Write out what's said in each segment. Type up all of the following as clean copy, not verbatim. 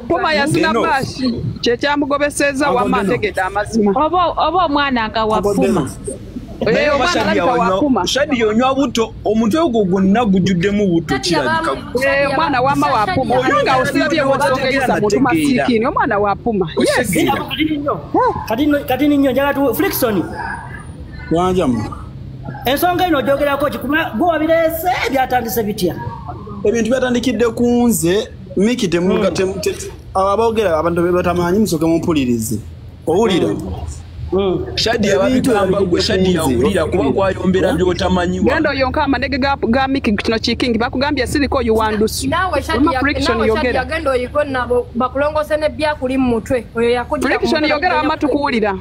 Puma yazina bashi kyekyamugobeseza wamma ategedde amazima. Oba omwana nga wapuma. Shadi onywa buto omutwe ogwo gwonna gujjuddemu buto kirabika. Omwana wamma wapuma nga osirabye bw'osogereza muntu masikini omwana wapuma. Yes. Kati nnyo njagala tu Frickson. Wanjamu. Ensonga eno ojogerako ki kuba gwe wabireese byatandise bitya? Ebintu byatandikidde ku nze Miki temuga abaogera abantu be batamanyi musoke mumpulirize. Owulira. Shadi ababigamba gwe Shadi yawulira kuba kwayombera by'otamanyiwa. Genda yonka amanege ga Miki kino kikingi bakugambye siriko yuwandusu. Nawe Shadi yogera. Genda oyiko nabo bakulongose ne byakuli mu mutwe. Oyo yakujja. Friction yogera ama tukuwulira.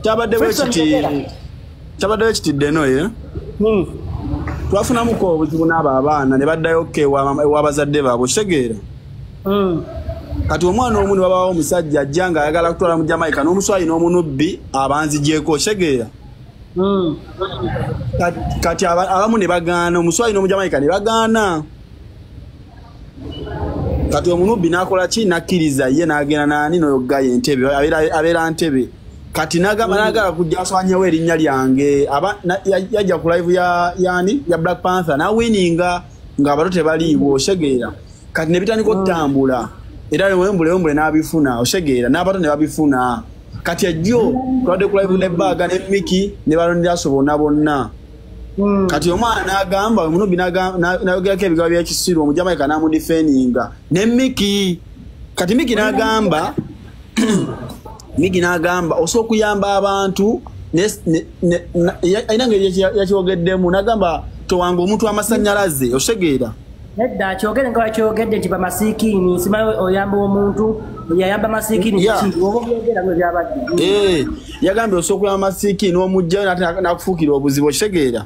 Kyabadde wekitidde no ye. Twafunamuko obuzibu n'abo abaana ne baddayo ew'abazadde baabwe okitegeera. Kati omwana omu ne wabawo omusajja ajja ng'ayagala kutwala mu Jamaica n'omuswayi n'omunubbi abanzigyeko okitegeera. Kati abamu ne bagaana omuswayi n'omujamaica ne bagaana. Kati omunubbi n'akola ki n'akkiriza ye n'agenda n'ani n'oyo ggayo entebe abeera ntebe. Kati n'agamba n'agala kujja aswanyewo erinnya lyange yajja ku live ya yani ya Black Panther n'awininga ng'abato tebaliiwo osegeera. Kati ne bitandika okutambula era wembule n'abifuna osegeera n'abato ne babifuna. Kati ejjo twadde ku live ne Baga ne Miki ne balonderaso bonna bonna. Kati omwana n'agamba omunubbi n'ayogerako ebigambo by'ekisiru Omujamaika n'amudifeninga ne Miki. Kati Miki n'agamba Miki n'agamba osobola okuyamba abantu alina engeri yakyogeddemu n'agamba towanga omuntu amasannyalaze osegeera. Nedda kyogere nga wakyogedde nti bamasiikini simanyi oyamba omuntu yayamba masiikini ki oba obyogera nga byabadde. Yagambye osobola okuyamba masiikini n'omuggyayo n'akufuukira obuzibu okitegeera.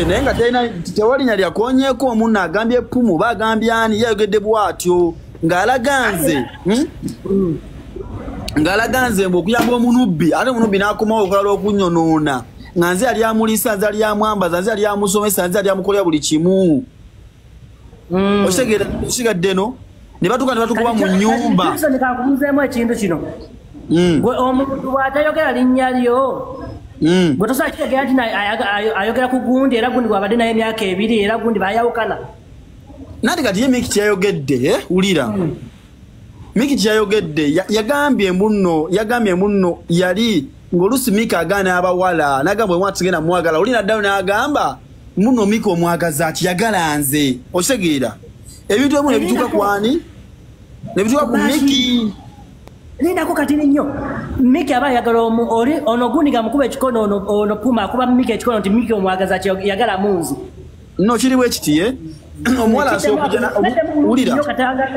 Naye nga tewali lyakonyeeko omunno agambye Pumu oba agambye ani yayogedde bw'atyo. Ng'alaga nze mbu okuyamba omunubbi ate omunubbi n'akomawo okulala okunyonoona nga nze yali amuliisa nze yali amwambaza nze yali amusomesa nze yali amukolera buli kimu. Okitegeera eno ne batuuka ne batukuba mu nnyumba. Kankubuuzeemu ekintu kino. Gwe omuntu bw'atayogera linnya lyo gwe tosobola kitegeera nti ayogera ku gundi era gundi bw'abadde naye emyaka 2 era gundi baayawukana. Nati kati ye Miki kyayogedde wulira. Miki kyayogedde yagambye munno yali ng'oluusi Miki agaana abawala n'agamba bwe tugenda mwagala oli naddayo n'agamba munno Miki omwagaza ki yagala nze okitegeera. Ebintu ebimu ne bituuka ku ani ne bituuka ku Miki. Lindako kati nnyo Miki aba ayagala oli ono gundi ng'amukuba ekikono ono Puma akuba Miki ekikono nti Miki omwagaza ki yagala munzi. No kiri bwe kiti ye. Omuwala asobola okujja wulira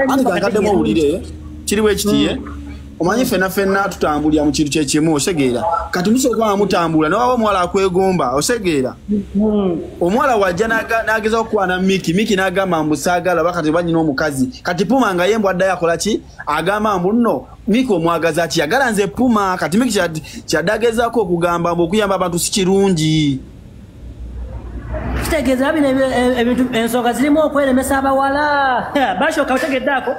anti kankaddemu owulire kiri bwe kiti ye. Omanyi ffenna ffenna tutambulira mu kintu kye kimu osegeera. Kati musobola okuba nga mutambula ne waba omuwala akwegomba osegeera. Omuwala wajja n'agezaako okukwana Miki Miki n'agamba mbu saagala oba kati banyina omukazi. Kati Puma nga ye mbu addayo akola ki agamba mbu nno Miki omwagaza ki yagala nze Puma. Kati Miki kyadde agezaako okugamba mbu okuyamba abantu si kirungi. Kitegeeza bino ebintu ensonga zirimu okweremesa abawala. Bashoka otegedde ako.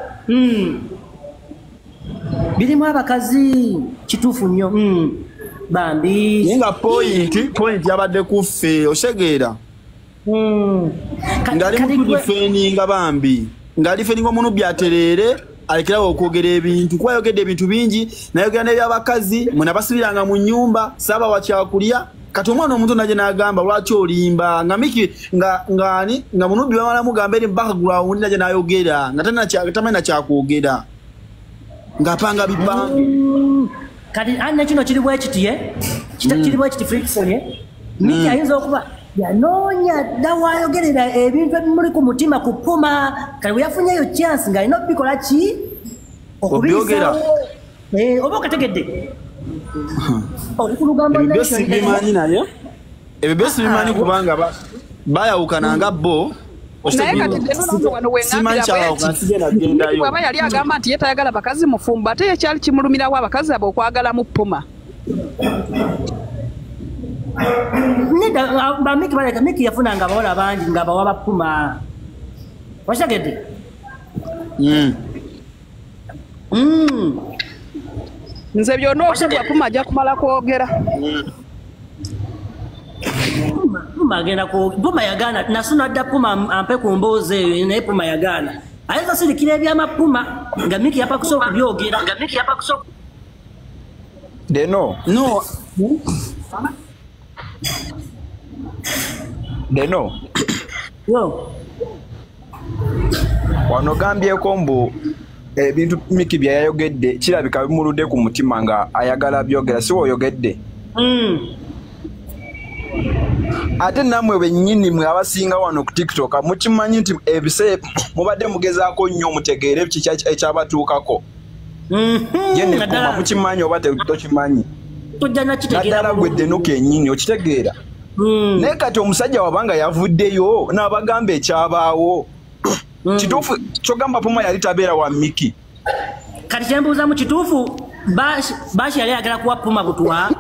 Birimu abakazi kituufu nnyo. Bambi. Naye nga point yabadde ku ffe osegeera. Ng'ali mu kudifeninga bambi. Ng'ali feninga omunubbi atereere alekerawo okwogera ebintu kuba ayogedde ebintu bingi nayogera n'ebyabakazi mwe nabasibiranga mu nnyumba saabawa kyakulya. Kati omwana omuto naje n'agamba lwaki olimba nga Miki nga ani nga munubbi bamala mugamba eri background naje n'ayogera nga tamanyi na kyakwogera ng'apanga bipange. Kati anne kino kiri bwe kiti ye kiri bwe kiti Frickson ye Miki ayinza okuba yanoonya dda waayogerera ebintu ebimuli ku mutima ku Puma kati bwe yafunyeyo chance ng'alina obikola ki okubyogera oba okategedde. Ebyo sibimanyi naye ebyo byo sibimanyi kubanga bayawukana nga bo. Naye kati simanyi kyawukana sigenda gendayo. Bw'aba yali agamba nti ye tayagala bakazi mufumbo ate ye kyali kimulumirawo abakazi abo okwagala mu Puma. Nedda ba Miki baleka Miki yafunanga abawala bangi ng'abawa ba Puma. Wakitegedde? Nze byonna okubwa Puma ajja kumala kwogera. Puma agenda ku Puma yagaana nasuna dda Puma ampe ku mboozi eyo naye Puma yagaana. Ayinza sirikira ebyama Puma nga Miki yapakusa okubyogera. Deno. No. Deno. Yo. Wano gambyeko mbu ebintu Miki bye yayogedde kirabika bimuludde ku mutima nga ayagala byogera si woyogedde. Ate nammwe bennyini mwe abasinga wano ku TikTok mukimanyi nti ebise mubadde mugezaako nnyo mutegeere kiki ekyabatuukako. Ye ne Puma mukimanyi oba tokimanyi. Tojja nakitegeera. Naddala gwe Deno kennyini okitegeera. Naye kati omusajja wabanga yavuddeyo n'abagamba ekyabaawo. Kituufu kyogamba Puma yali tabeera wa Miki. Kati kyembuuza mu kituufu Bashi yali ayagala kuwa Puma butwa.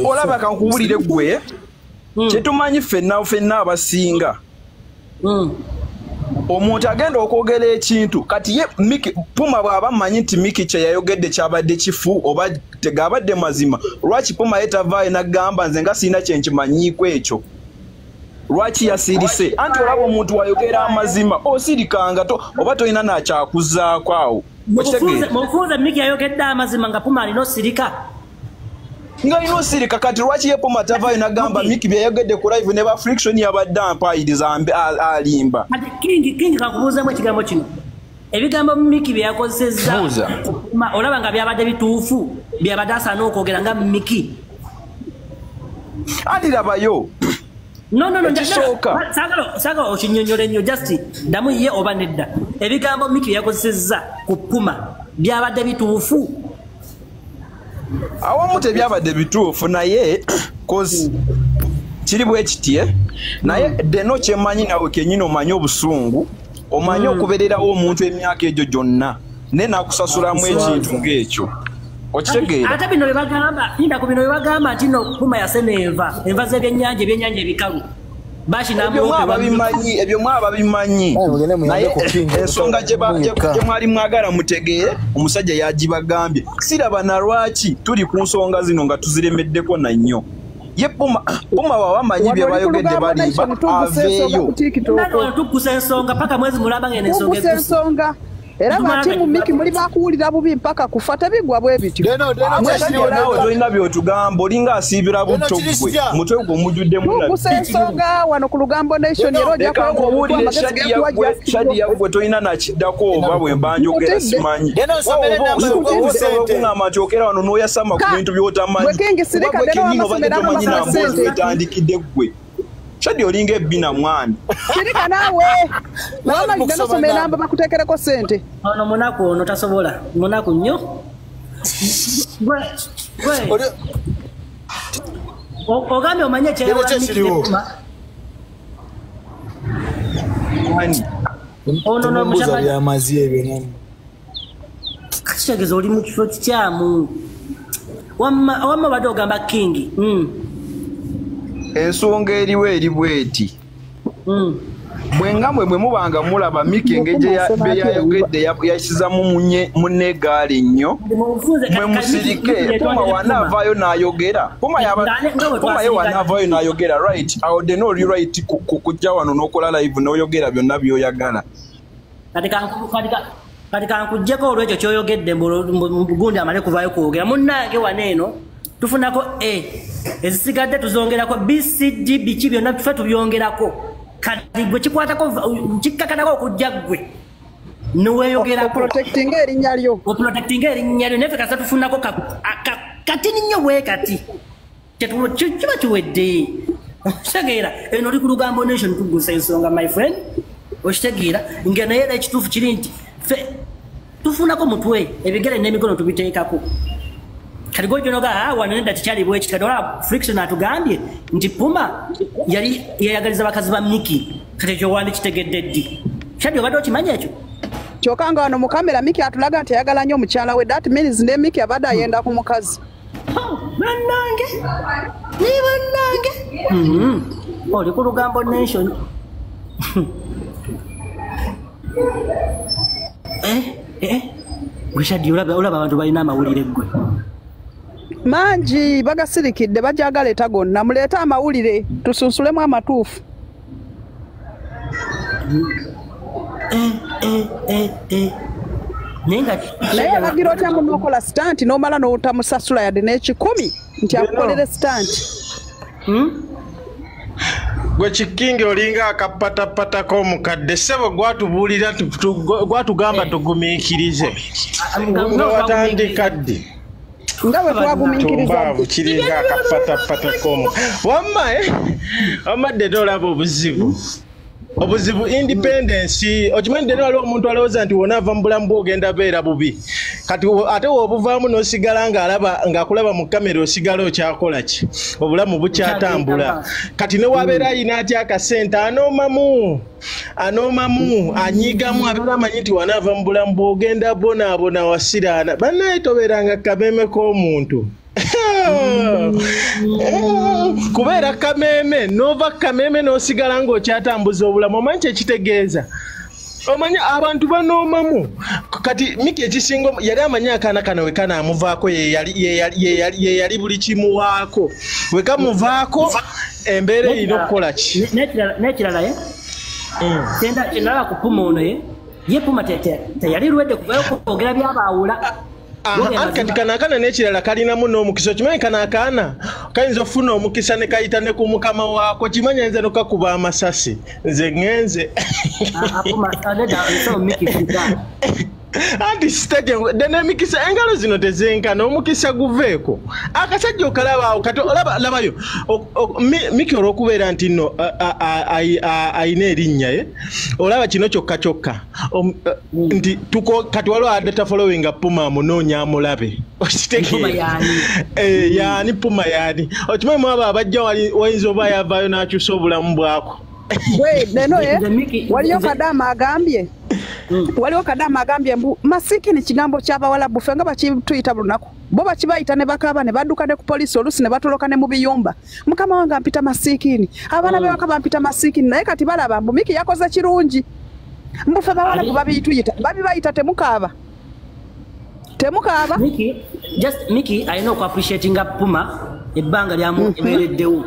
Olaba kankuwulire ggwe kyetumanyi ffenna abasinga. Omuntu agenda okwogera ekintu kati ye Miki Puma bw'aba amanyi nti Miki kye yayogedde kyabadde kifu oba tegabadde mazima, lwaki Puma ye tavaayo n'agamba nze nga sirina kye nkimanyiiko ekyo? Lwaki yasirise? Anti olaba omuntu wayogera amazima osirikanga oba tolina nakyakuzaako awo. Mubufuuze Miki yayogedde amazima nga Puma alina osirika. Nga alina osirika kati lwaki ye Puma tavaayo n'agamba Miki bye yayogedde ku live ne ba Friction yabadde ampayiriza alimba. Kati King kakubuuzamu ekigambo kino. Ebigambo Miki bye yakozesezza olaba nga byabadde bituufu byabadde asaana okwogera nga Miki. Anti labayo. No, saagala okinnyonnyola ennyo just ddamu ye oba nedda. Ebigambo Miki bye yakozesezza ku Puma byabadde bituufu. Awamu tebyabadde bituufu naye cause kiri bwe kiti naye Deno kyemmanyi nawe kennyini omanyi obusungu omanyi okubeererawo omuntu emyaka egyo gyonna naye n'akusasulamu ekintu ng'ekyo. Okitegeera? Ate bino bye bagamba, linda ku bino bye bagamba nti no Puma yasena enva, enva z'ebyennyanja, ebyennyanja ebikalu. Bashi ebyo mwaba bimanyi. Naye ensonga gye mwali mwagala mutegeere omusajja yagibagambye. Siraba na lwaki tuli ku nsonga zino nga tuziremeddeko na nnyo. Ye Puma bw'aba amanyi bye bayogedde balimba aveeyo. Tukusa ensonga paka mwezi mulaba ng'eno ensonga ensonga. Era batimu Miki muli bakuwulira bubi mpaka kufa tebigwa bwe bityo. Naawe tolina by'otugamba olinga asiibira butto ggwe mutwe gwo omujjuddemu na tukusa ensonga wano ku Lugambo Nation era ojja kuwulira Shadia gwe tolina nakiddako oba bwe mba njogera simanyi. Okuŋŋamba nti okera wano n'oyasama ku bintu by'otamanyi. Kuba gwe kennyini obadde tomanyi na mboozi wetandikidde ggwe. Shadi olinga ebbina mwana. Sirika naawe. Wama ligenda osoma enamba bakuteekereko ssente. Ono munaku ono tasobola. Munaku nnyo. Gwe. Ogambye omanye ekyayawula Miki ne Puma. Ono n'omukyala byamazi ebyo namwe. Kitegeeza oli mu kifo kikyamu. Wamma obadde ogamba King. Ensonga eriwo eri bweti. Bwe nga mwe mubanga mulaba Miki engeri bye yayogedde yasizamu munne eggaali nnyo. Mwe musirike Puma wanaavaayo n'ayogera. Puma ye wanaavaayo n'ayogera right. Awo Deno oli right kujja wano n'okola live n'oyogera byonna by'oyagala. Kati kankuggyeko olw'ekyo ky'oyogedde gundi amale kuvaayo kwogera. Munnange wano eno tufunako A ezisigadde tuzongerako B, C, D, biki byonna tufe tubyongerako. Kati gwe kikwatako kikkakanako okujja ggwe neweeyogerako. Oprotectinga erinnya lyo. Oprotectinga erinnya lyo naye ffe kasita tufunako katini nnyo bwe kati kiba kiwedde. Okitegeera eno oli ku Lugambo Nation tuggusa ensonga my friend. Okitegeera nga naye era ekituufu kiri nti ffe tufunako mutwe ebigere n'emikono tubiteekako. Kati gwe wano nedda tekyali bwe kiti. Kati olaba Friction atugambye nti Puma yali yayagaliza bakazi ba Miki. Kati ekyo wandikitegedde ddi? Shadi obadde okimanyi ekyo? Kyokka nga wano mu kamera Miki atulaga nti ayagala nnyo omukyala we. That means ne Miki abadde ayenda ku mukazi. Bannange! Ni bannange! Oli ku Lugambo Nation. Gweshadi olaba abantu balina amawulire ggwe. Mangi bagasirikidde bajagaleeta gonna, muleete amawulire tusunsulemu amatuufu. Naye alagira otya munokola sitanti n'omala n'otamusasula yadde n'ekikumi nti akukolere sitanti. Gwe kikingi olinga akapatapata k'omukadde, ssebo gwatubuulira gwatugamba tugumiikirize. Nga watandika ddi? Nga bwe twagumiikiriza ddi? Kiringa akapatapata k'omukadde. Wamma wamma dde olaba obuzibu. Obuzibu independence, okimanyi dde waliwo omuntu alowooza nti w'onaava mu bulamu bw'ogenda beera bubi. Kati ate w'obuvaamu n'osigala ng'alaba ng'akulaba mu kamera osigala okyakola ki? Obulamu bukyatambula. Kati ne wabeera ayina atya akasente anoomamu, anyiigamu, abeera amanyi nti w'anaava mu bulamu bw'ogenda bonaabona wasiraana. Bannaye tobeeranga kameeme k'omuntu. Kubeera kameeme n'ova kameeme n'osigala ng'okyatambuza obulamu, omanyi kyekitegeeza? Omanyi abantu banoomamu. Kati Miki ekisinga yali amanyi akaana kano we kanaamuvaako, ye yali buli kimuwaako. We kamuvaako embeera erina okukola ki? N'ekirala ye kyendalaba ku Puma ono ye Puma teyali lwedde kuvayo kwogera byabaawula. Kati kano akaana n'ekirala kalinamu n'omukisa. Okimanyi kano akaana kayinza okufuna omukisa ne kayita ne ku mukama waako. Okimanyi ayinza n'okukakuba amasasi. Nze ŋŋenze. Anti sitaje n'emikisa engalo zino tezenkana, omukisa guveeko. Akasajja okalaba awo kati olaba labayo Miki olw'okubeera nti nno ayina erinnya ye, olaba kino kyokka kyokka nti kati waliwo adata following Puma amunoonya amulabe. Okitegeera? Yaani Puma yaani. Okimanyi mwabo abajja wayinza oba yavaayo n'akyusa obulamu bwako. Neno waliyo Kadaama agambye. Waliwo Kadaama agambye mbu masikini kigambo ky'abawalabu ffe nga bakituyita buli lunaku. Bo bakibayita ne bakaaba ne badduka ne ku poliisi oluusi ne batoloka ne mu biyumba. Mukama wange ampita masikini, abaana be baka bampita masikini, naye kati balaba mbu Miki yakoze kirungi. Mbu ffe abawalabu babituyita, babibayita temukaaba. Temukaaba. Miki, just Miki alina okuappreciatinga Puma ebbanga lyamubeereddewo.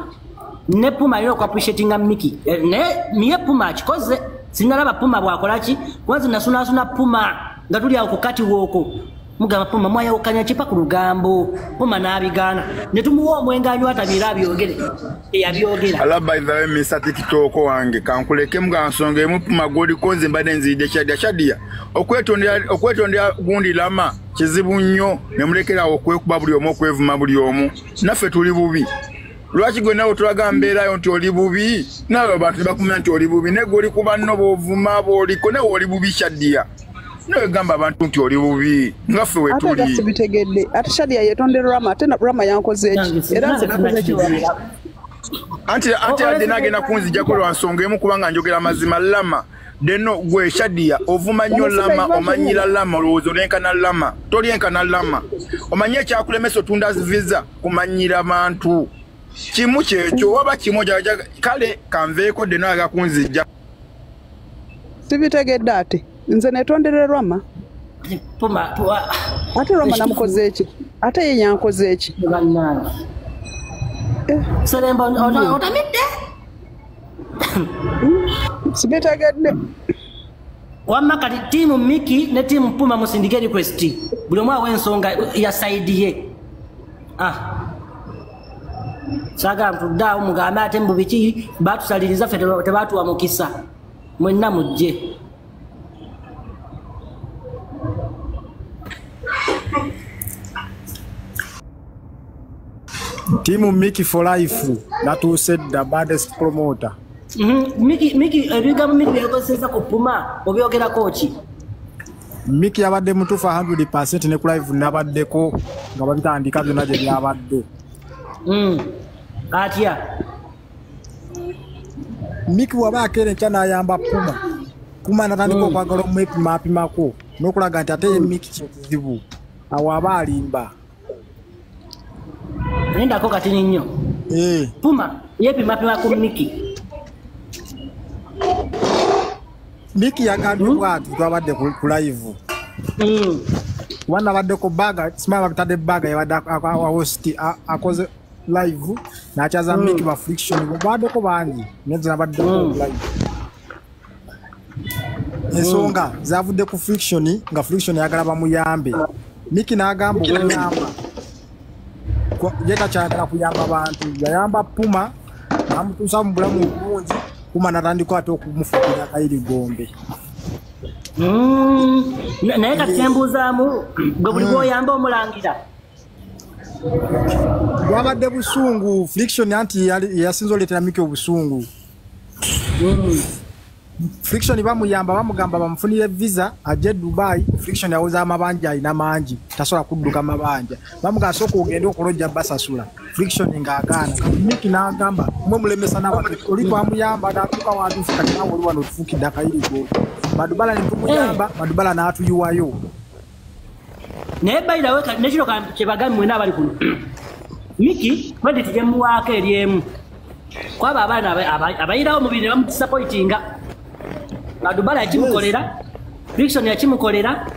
Ne Puma alina okuappreciatinga Miki. Naye Puma akikoze. Sinalaba Puma bw'akola ki? Kwanza nasunaasuna Puma nga tuli awo ku kati wooko. Mugamba Puma mwayawukanya kipa ku lugambo. Puma n'abigaana. Ne tumuwa omwenge anywa atamira abyogere. Eyabyogera. Ala by the way Mr. TikTok wange kankuleke mga nsonga emu Puma gw'oliko nze mbadde nziyidde Shadia. Shadia okwetondera gundi lama kizibu nnyo ne mulekerawo okwekuba buli omu okwevuma buli omu. Naffe tuli bubi. Lwaki gwe nawe tulaga mbeerayo nti oli bubi, naawe abantu tebakumanya nti oli bubi, naye gwe oli ku banno b'ovuma b'oliko, nawe oli bubi Shadia. Nawe gamba abantu nti oli bubi, nga ffe we tuli. Ate sibitegedde, ate Shadia yeetondera Rama, ate Rama yankoze eki, era nze nakoze ki Rama? Anti ate nagenda kunzijjako lwa nsonga emu kubanga njogera mazima Lama. Deno gwe Shadia ovuma nnyo Lama, omanyira Lama, olowooza olyenkana Lama, tolyenkana Lama. Omanyi ekyakulemesa otunda visa kumanyira bantu. Kimu kyekyo waba kimu kale kanveeko dde naga kunzijja. Sibitegedde ate nze netondere Rama. Puma ate Rama namukoze eki? Ate ye yankoze eki? Bannange. Seremba otamidde? Sibitegedde. Wamma kati tiimu Miki ne tiimu Puma musindike request. Buli omu awa ensonga ya side ye. Saagala ntudde awo mugambe ate mbu biki baatusaliriza ffe tebaatuwa mukisa. Mwenna mujje. Tiimu Miki for life natuuse dda baddest promoter. Miki ebigambo Miki byakozesezza ku Puma obyogerako ki? Miki yabadde mutuufu 100% ne ku live nabaddeko nga babitandika byonna gye byabadde. Atya? Miki waba akeera enkya n'ayamba Puma. Puma n'atandika okwagala omwepimaapimako n'okulaga nti ate ye Miki kizibu. Awo aba alimba. Lindako katini nnyo. Puma yeepimapima ku Miki. Miki yagambye bw'ati twabadde ku live. Wana abadde ku baga, simama batadde baga yabadde host akoze live n'akyaza Miki ba Friction baddeko bangi nze nabadde ku live. Ensonga zavudde ku Friction nga Friction yagala bamuyambe. Miki n'agamba okuyamba. Ye takyayagala kuyamba bantu, yayamba Puma n'amutuusa mu bulamu obulungi, Puma n'atandika ate okumufukira akayirigombe. Naye kati kyembuuzaamu gwe buli bw'oyamba omulangira bwabadde busungu. Friction anti yasinze oleetera Miki obusungu. Friction bamuyamba bamugamba bamufunire visa ajje Dubai. Friction yawoza amabanja alina mangi, tasobola kudduka mabanja. Bamugamba sooka ogende okulojja basasula. Friction ng'agaana. Miki n'agamba mwe mulemesa n'abantu oli twamuyamba n'atuuka watuufu kati naawe oli wano otufuukidde akayirigo. Madubala ne tumuyamba, Madubala n'atuyiwayo. Naye by the way nekino kye bagambye mwena abali kuno, Miki credit gye muwaako eri emu kwaba abaana abayirawo mubiri ne bamudisappointinga. Madubala yakimukolera, Friction yakimukolera,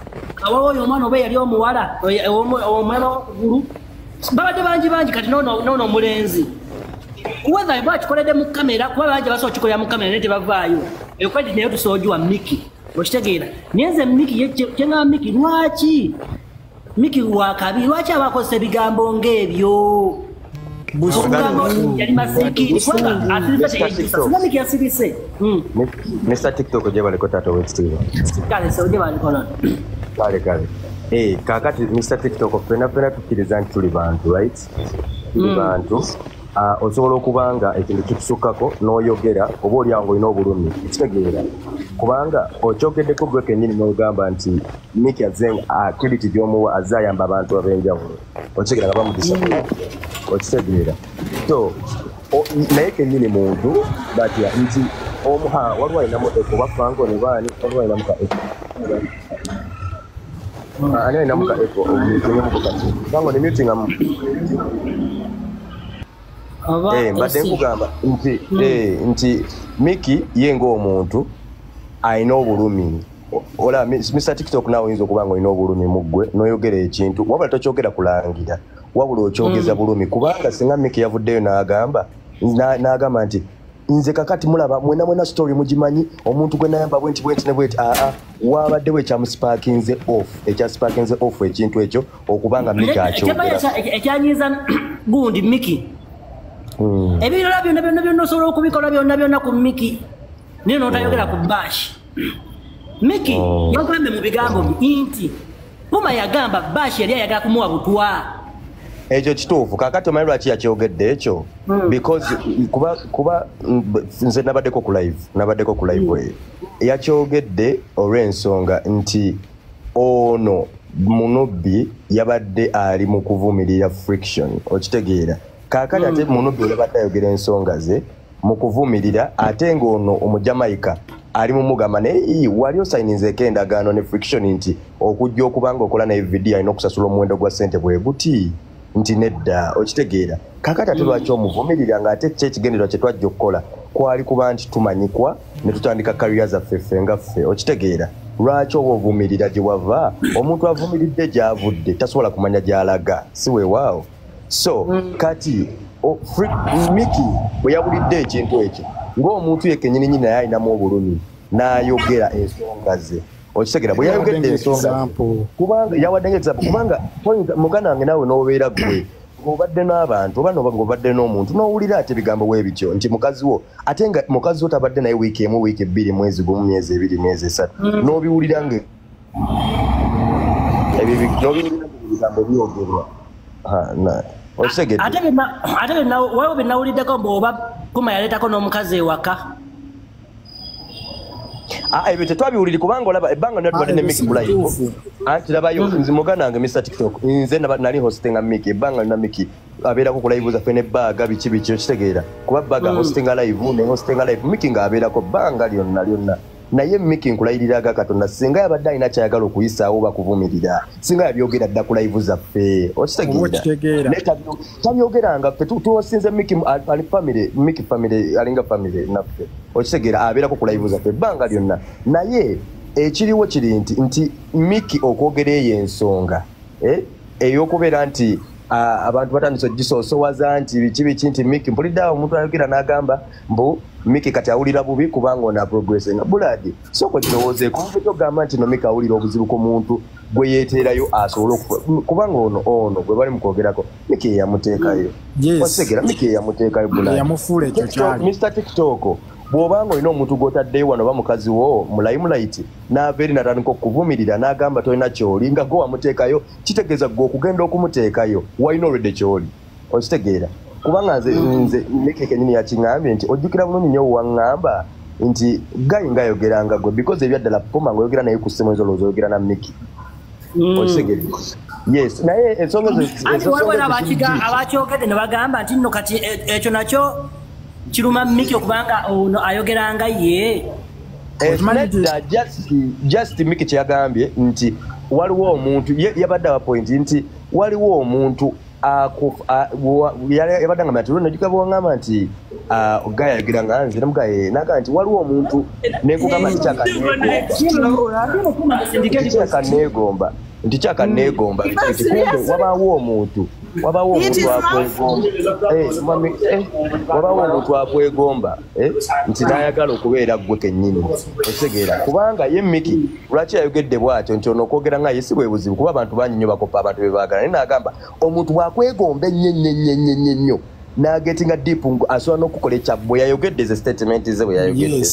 awawo oyo omwana oba yali omuwala omwana w'okugulu babadde bangi bangi. Kati noono omulenzi whether bakikoledde mu kamera, kuba bangi basobola okukikolera mu kamera naye tebavaayo. Eyo credit nayo tusobola ogiwa Miki, okitegeera. Naye nze Miki kyeŋŋamba Miki, lwaki Miki wakabi, lwaki aba akozesa ebigambo ng'ebyo? Yali masikini kubanga asirise teyejjusa. Singa Miki yasirise. Mr. TikTok gye baliko taata ow'ekitiibwa. Kale so gye baliko no. Kale kale. Kaakati Mr. TikTok ffenna ffenna tukkiriza nti tuli bantu, right? Tuli bantu. Osobola okuba nga ekintu kikusukkako n'oyogera oba oli awo ng'olina obulumi, ekitegeera. Kubanga okyogeddeko gwe kennyini n'ogamba nti Miki azze credit gy'omuwa azze ayamba abantu ab'enjawulo. Okitegeera nga bamudisappoint. Okitegeera. So naye kennyini muntu batya nti omuha waliwo alinamu eko bafango ne baani waliwo alinamu ka eko. Ani alinamu ka eko omutingemuko kati. Fango ne mutingamu. Mbadde nkugamba nti nti Miki ye ng'omuntu alina obulumi. Ola Mr. TikTok naawe oyinza okuba nga olina obulumi mu ggwe n'oyogera ekintu wabula tokyogera kulangira, wabula okyogeza bulumi. Kubanga singa Miki yavuddeyo n'agamba n'agamba nti nze kakati mulaba mwena mwena story mugimanyi omuntu gwe nayamba bwenti bwenti ne bwenti, aa wabaddewo ekyamusparkinze off, ekyasparkinze off ekintu ekyo okubanga Miki akyogera. Ekyanyiiza gundi Miki ebirala byonna byonna byonna osobola okubikola byonna byonna ku Miki naye n'otayogera ku Bash. Miki yagambye mu bigambo bye nti Puma yagamba Bash yali ayagala kumuwa butwa. Ekyo kituufu. Kaakati omanyi lwaki yakyogedde ekyo? Because kuba nze nabaddeko ku live, nabaddeko ku live eyo. Yakyogedde olw'ensonga nti ono Munubbi yabadde ali mu kuvumirira Friction, okitegeera. Kaakati ate Munubbi yabadde ayogera ensonga ze mu kuvumirira, ate ng'ono Omujamaika ali mu mugamba naye wali osayininzeeko endagaano ne Friction nti okujja okuba ng'okola naye vidiyo alina okusasula omuwendo gwa ssente bwe guti nti nedda, okitegeera. Kaakati ate lwaki omuvumirira ng'ate ki ekigendererwa kye twajja okukola kwali kuba nti tumanyikwa ne tutandika kariya zaffe ffe nga ffe, okitegeera. Lwaki oba ovumirira gye wava? Omuntu avumiridde gy'avudde tasobola kumanya gy'alaga, si weewaawo. So kati Miki bwe yawulidde ekintu ekyo ng'omuntu ye kennyini naye alinamu obulumi n'ayogera ensonga ze, okitegeera. Bwe yayogedde ensonga kubanga yawadde ng'example, kubanga muganda wange naawe n'obeera ggwe ng'obadde n'abantu oba ng'obadde n'omuntu n'owulira ate ebigambo bwe bityo nti mukazi wo, ate nga mukazi wo tabadde naye wiiki emu, wiiki bbiri, mwezi gumu, myezi ebiri, myezi esatu, n'obiwulira nga ebigambo byogerwa. Ate waliwo bye nawuliddeko mbu oba Puma yaleetako n'omukazi ewaka. Ebyo tetwabiwuliri kubanga olaba ebbanga lyonna tubadde ne Miki ku live. Anti labayo nze muganda wange Mr. TikTok nze nali hostinga Miki ebbanga lyonna. Miki abeerako ku live zaffe ne baaga biki biki, okitegeera. Kuba baaga hostinga live ne hostinga live, Miki ng'abeerako bbanga lyonna lyonna. Naye Miki nkulayirira aga Katonda, singa yabadde alina kyayagala okuyisaawo bakuvumirira, singa yabyogera dda ku live zaffe. Okitegeera? Naye tabyogeranga ffe tuwasinze Miki ali family, Miki family alinga family naffe. Okitegeera? Abeerako ku live zaffe ebbanga lyonna. Naye ekiriwo kiri nti Miki okwogera eyo ensonga ey'okubeera nti abantu batandise ogisoosowaza nti biki biki nti Miki mpulidde awo omuntu ayogera n'agamba mbu Miki kati awulira bubi kubanga ono aprogressinga. Buladi sooka okirowoozeeko, kyogamba nti no Miki awulira obuzibu ku muntu gwe yeeteerayo asobole kubanga ono gwe bali mu kwogerako Miki yeyamuteekayo. Otegeera? Miki yeyamuteekayo Buladi. Mr. TikTok, bw'obanga olina omuntu gw'otaddeyo wano oba mukazi wo mu limelight n'ava eri n'atandika okuvumirira n'agamba tolina ky'oli nga gwe wamuteekayo, kitegeeza gwe okugenda okumuteekayo walina olwedde ky'oli. Okitegeera? Kubanga nze Miki kennyini yakiŋŋambye nti ojjukira bulungi nnyo waŋŋamba nti gayi ng'ayogeranga gwe because ebyaddala Puma ng'oyogera naye ku ssimu olowooza oyogera na Miki. Okitegeera? Yes, naye ensonga ezo waliwo abakyogedde ne bagamba nti nno kati ekyo nakyo kiruma Miki okubanga ono ayogeranga ye. Nedda, just Miki kyeyagambye nti waliwo omuntu yabadde awa point nti waliwo omuntu yabadde ngamba nti nojjuka bw'oŋŋamba nti gaya ayogera nga nze namugaye n'agamba nti waliwo omuntu nenkugamba nti kyakaneegomba nti kumbe wabaawo omuntu wabaawo omuntu akwegomba nti n'ayagala okubeera ggwe kennyini. Okitegeera? Kubanga ye Miki lwaki yayogedde bw'atyo nti ono okwogera nga ye si bwe buzibu kuba abantu bangi nnyo bakopa abantu be baagala, naye n'agamba omuntu bw'akwegomba ennyo ennyo ennyo ennyo nnyo n'agetinga deep asobola n'okukola ekya bwe yayogedde ze statement ze bwe yayogedde.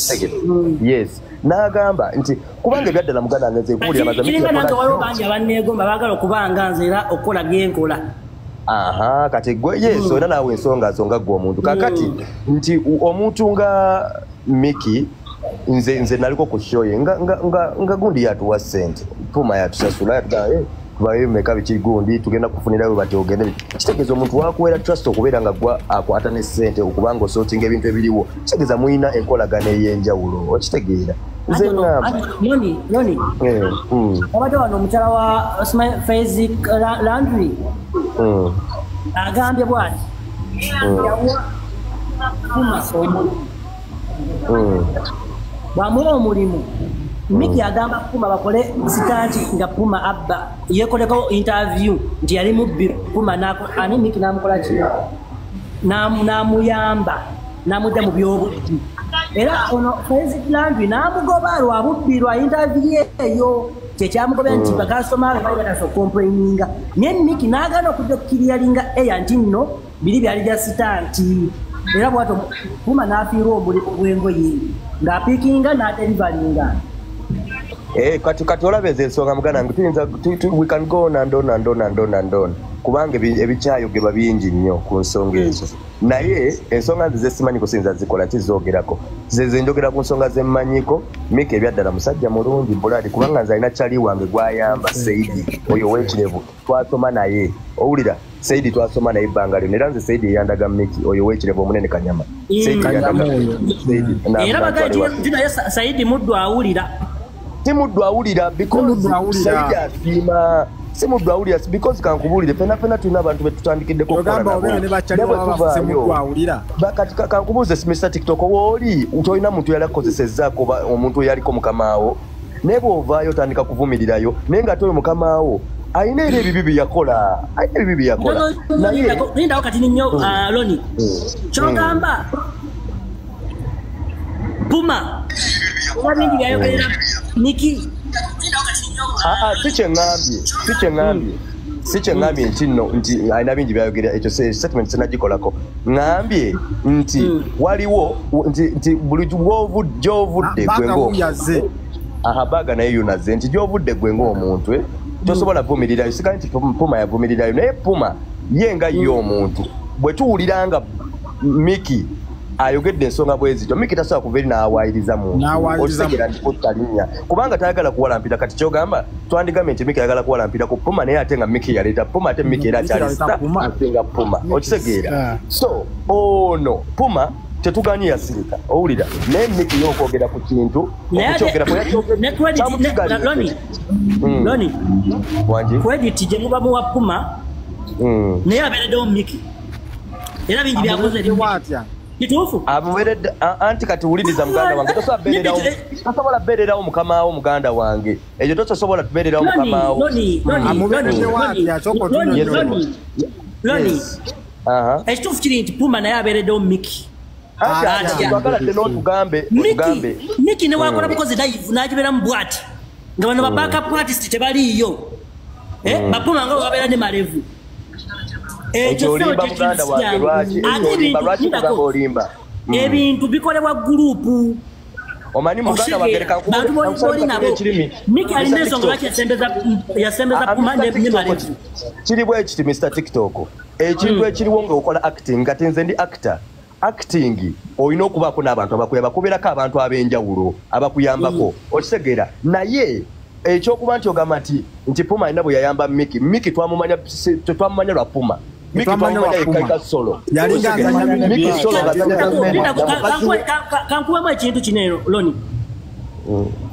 Yes, n'agamba nti kubanga ebyaddala muganda wange nze nkuwulira mazima Kiringa nange waliwo bangi abanneegomba baagala okubanga nze era okukola byenkola. Aha, kati gwe yes olina naawe ensonga zo nga ggwe omuntu. Kakati nti omuntu nga Miki nze naliko ku show ye nga gundi yatuwa ssente, Puma yatusasula yatugamba tubayo meka biki gundi tugenda kufunirayo bati ogende. Kitegeeza omuntu wakuweera trust okubeera nga gwa akwata ne ssente okubanga osootinga ebintu ebiriwo, kitegeeza mulina enkolagano ey'enjawulo. Okitegeera? Nze ŋŋamba Noni obadde wano omukyala wa Faizi Landry agambye bw'ati yawa Puma omulimu, bw'amuwa omulimu Miki agamba Puma bakole sitanti nga Puma abba yekoleko interview nti yali mubbi Puma ani Miki n'amukola ki n'amuyamba n'amudda mu by'obubbi era ono Faizi Landry n'amugoba lwa bubbi lwa interview eyo kyekyamugobya nti bakasitoma be bali batandise okukomplaininga, naye Miki n'agaana okujja okukiriyalinga eya nti nno biri byali bya sitanti era bw'atyo Puma n'afiirwa omulimu gw'engoye ng'apiikinga n'aderivalinga. Kati olaba ezo ensonga muganda wange tuyinza we can go on and on and on and on and on kubanga ebikyayogerwa bingi nnyo ku nsonga ezo, naye ensonga nze zesimanyiko siyinza zikola kizoogerako ze njogera ku nsonga zemmanyiko. Miki ebyaddala musajja mulungi Buladi kubanga nze alina kyali wange gw'ayamba Saidi oyo ow'ekirevu twasoma naye. Owulira? Saidi twasoma naye ebbanga lyonna era nze Saidi eyandaga Miki oyo ow'ekirevu omunene Kanyama. Era bagambye nti naye Saidi muddu awulira. Si muddu awulira because Saidi asiima. Si muddu awulira because kankubuulire ffenna ffenna tulina abantu be tutandikiddeko okukola nabo. Kati kankubuuze Mr. TikTok wooli tolina muntu yali akukozesezzaako omuntu eyaliko mukamaawo, naye bw'ovaayo otandika kuvumirirayo naye ng'ate oyo mukamaawo alina era ebibi bye yakola, alina ebibi bye yakola. Naye lindawo kati nnyo Loni ky'ogamba Puma oba bingi byayogerera Miki. Si kyeŋŋambye nti nno nti alina bingi byayogera, ekyo statement sinagikolako. Ŋŋambye nti waliwo nti buli gy'ovudde gwe ng'omuntu, aha baga naye yunaze nti gy'ovudde gwe ng'omuntu tosobola vumirirayo. Sigaye nti Puma yavumirirayo, naye Puma ye nga ye omuntu bwe tuwulira nga Miki ayogedde ensonga bwe zityo, Miki tasobola kuva eri n'awaayiriza muntu. Okitegeera nti kutta linnya kubanga tayagala kuwalampira. Kati ky'ogamba twandigambye nti Miki ayagala kuwalampira ku Puma, naye ate nga Miki yaleeta Puma, ate Miki era akyali star asinga Puma. Okitegeera? So ono Puma Tetuganye yasirika owulira naye Miki yokwogera ku kintu okukyogera Loni credit gye muba muwa Puma naye abeereddewo Miki era bingi byakoze kituufu abuweredde anti kati wuliriza muganda wange tosobola beererawo mukamaawo muganda wange ekyo tosobola tubeererawo mukamaawo. Loni ekituufu kiri nti Puma naye abeereddewo Miki. Miki ne wakola bukozi live n'agibeeramu bw'ati nga bano ba backup artist tebaliiyo bapuma nga babeera ne malevu. Ekyo olimba muganda wange lwaki olimba? Ebintu bikolebwa gurupu. Omanyi muganda wange leka nkubuulire Miki alina ensonga lwaki yasembeza Puma ne malevu. Kiri bwe kiti Mr TikTok ekintu ekiriwo ng'okola acting nga nze ndi actor. Acting olina okubaako n'abantu abakuyamba kubeerako abantu ab'enjawulo abakuyambako okitegeera naye ekyokuba nti ogamba nti Puma alina bwe yayamba Miki. Miki twamumanya tetwamumanya lwa Puma. Miki twamumanya yekka solo. Miki solo kankuwemu ekintu kino ero Loni.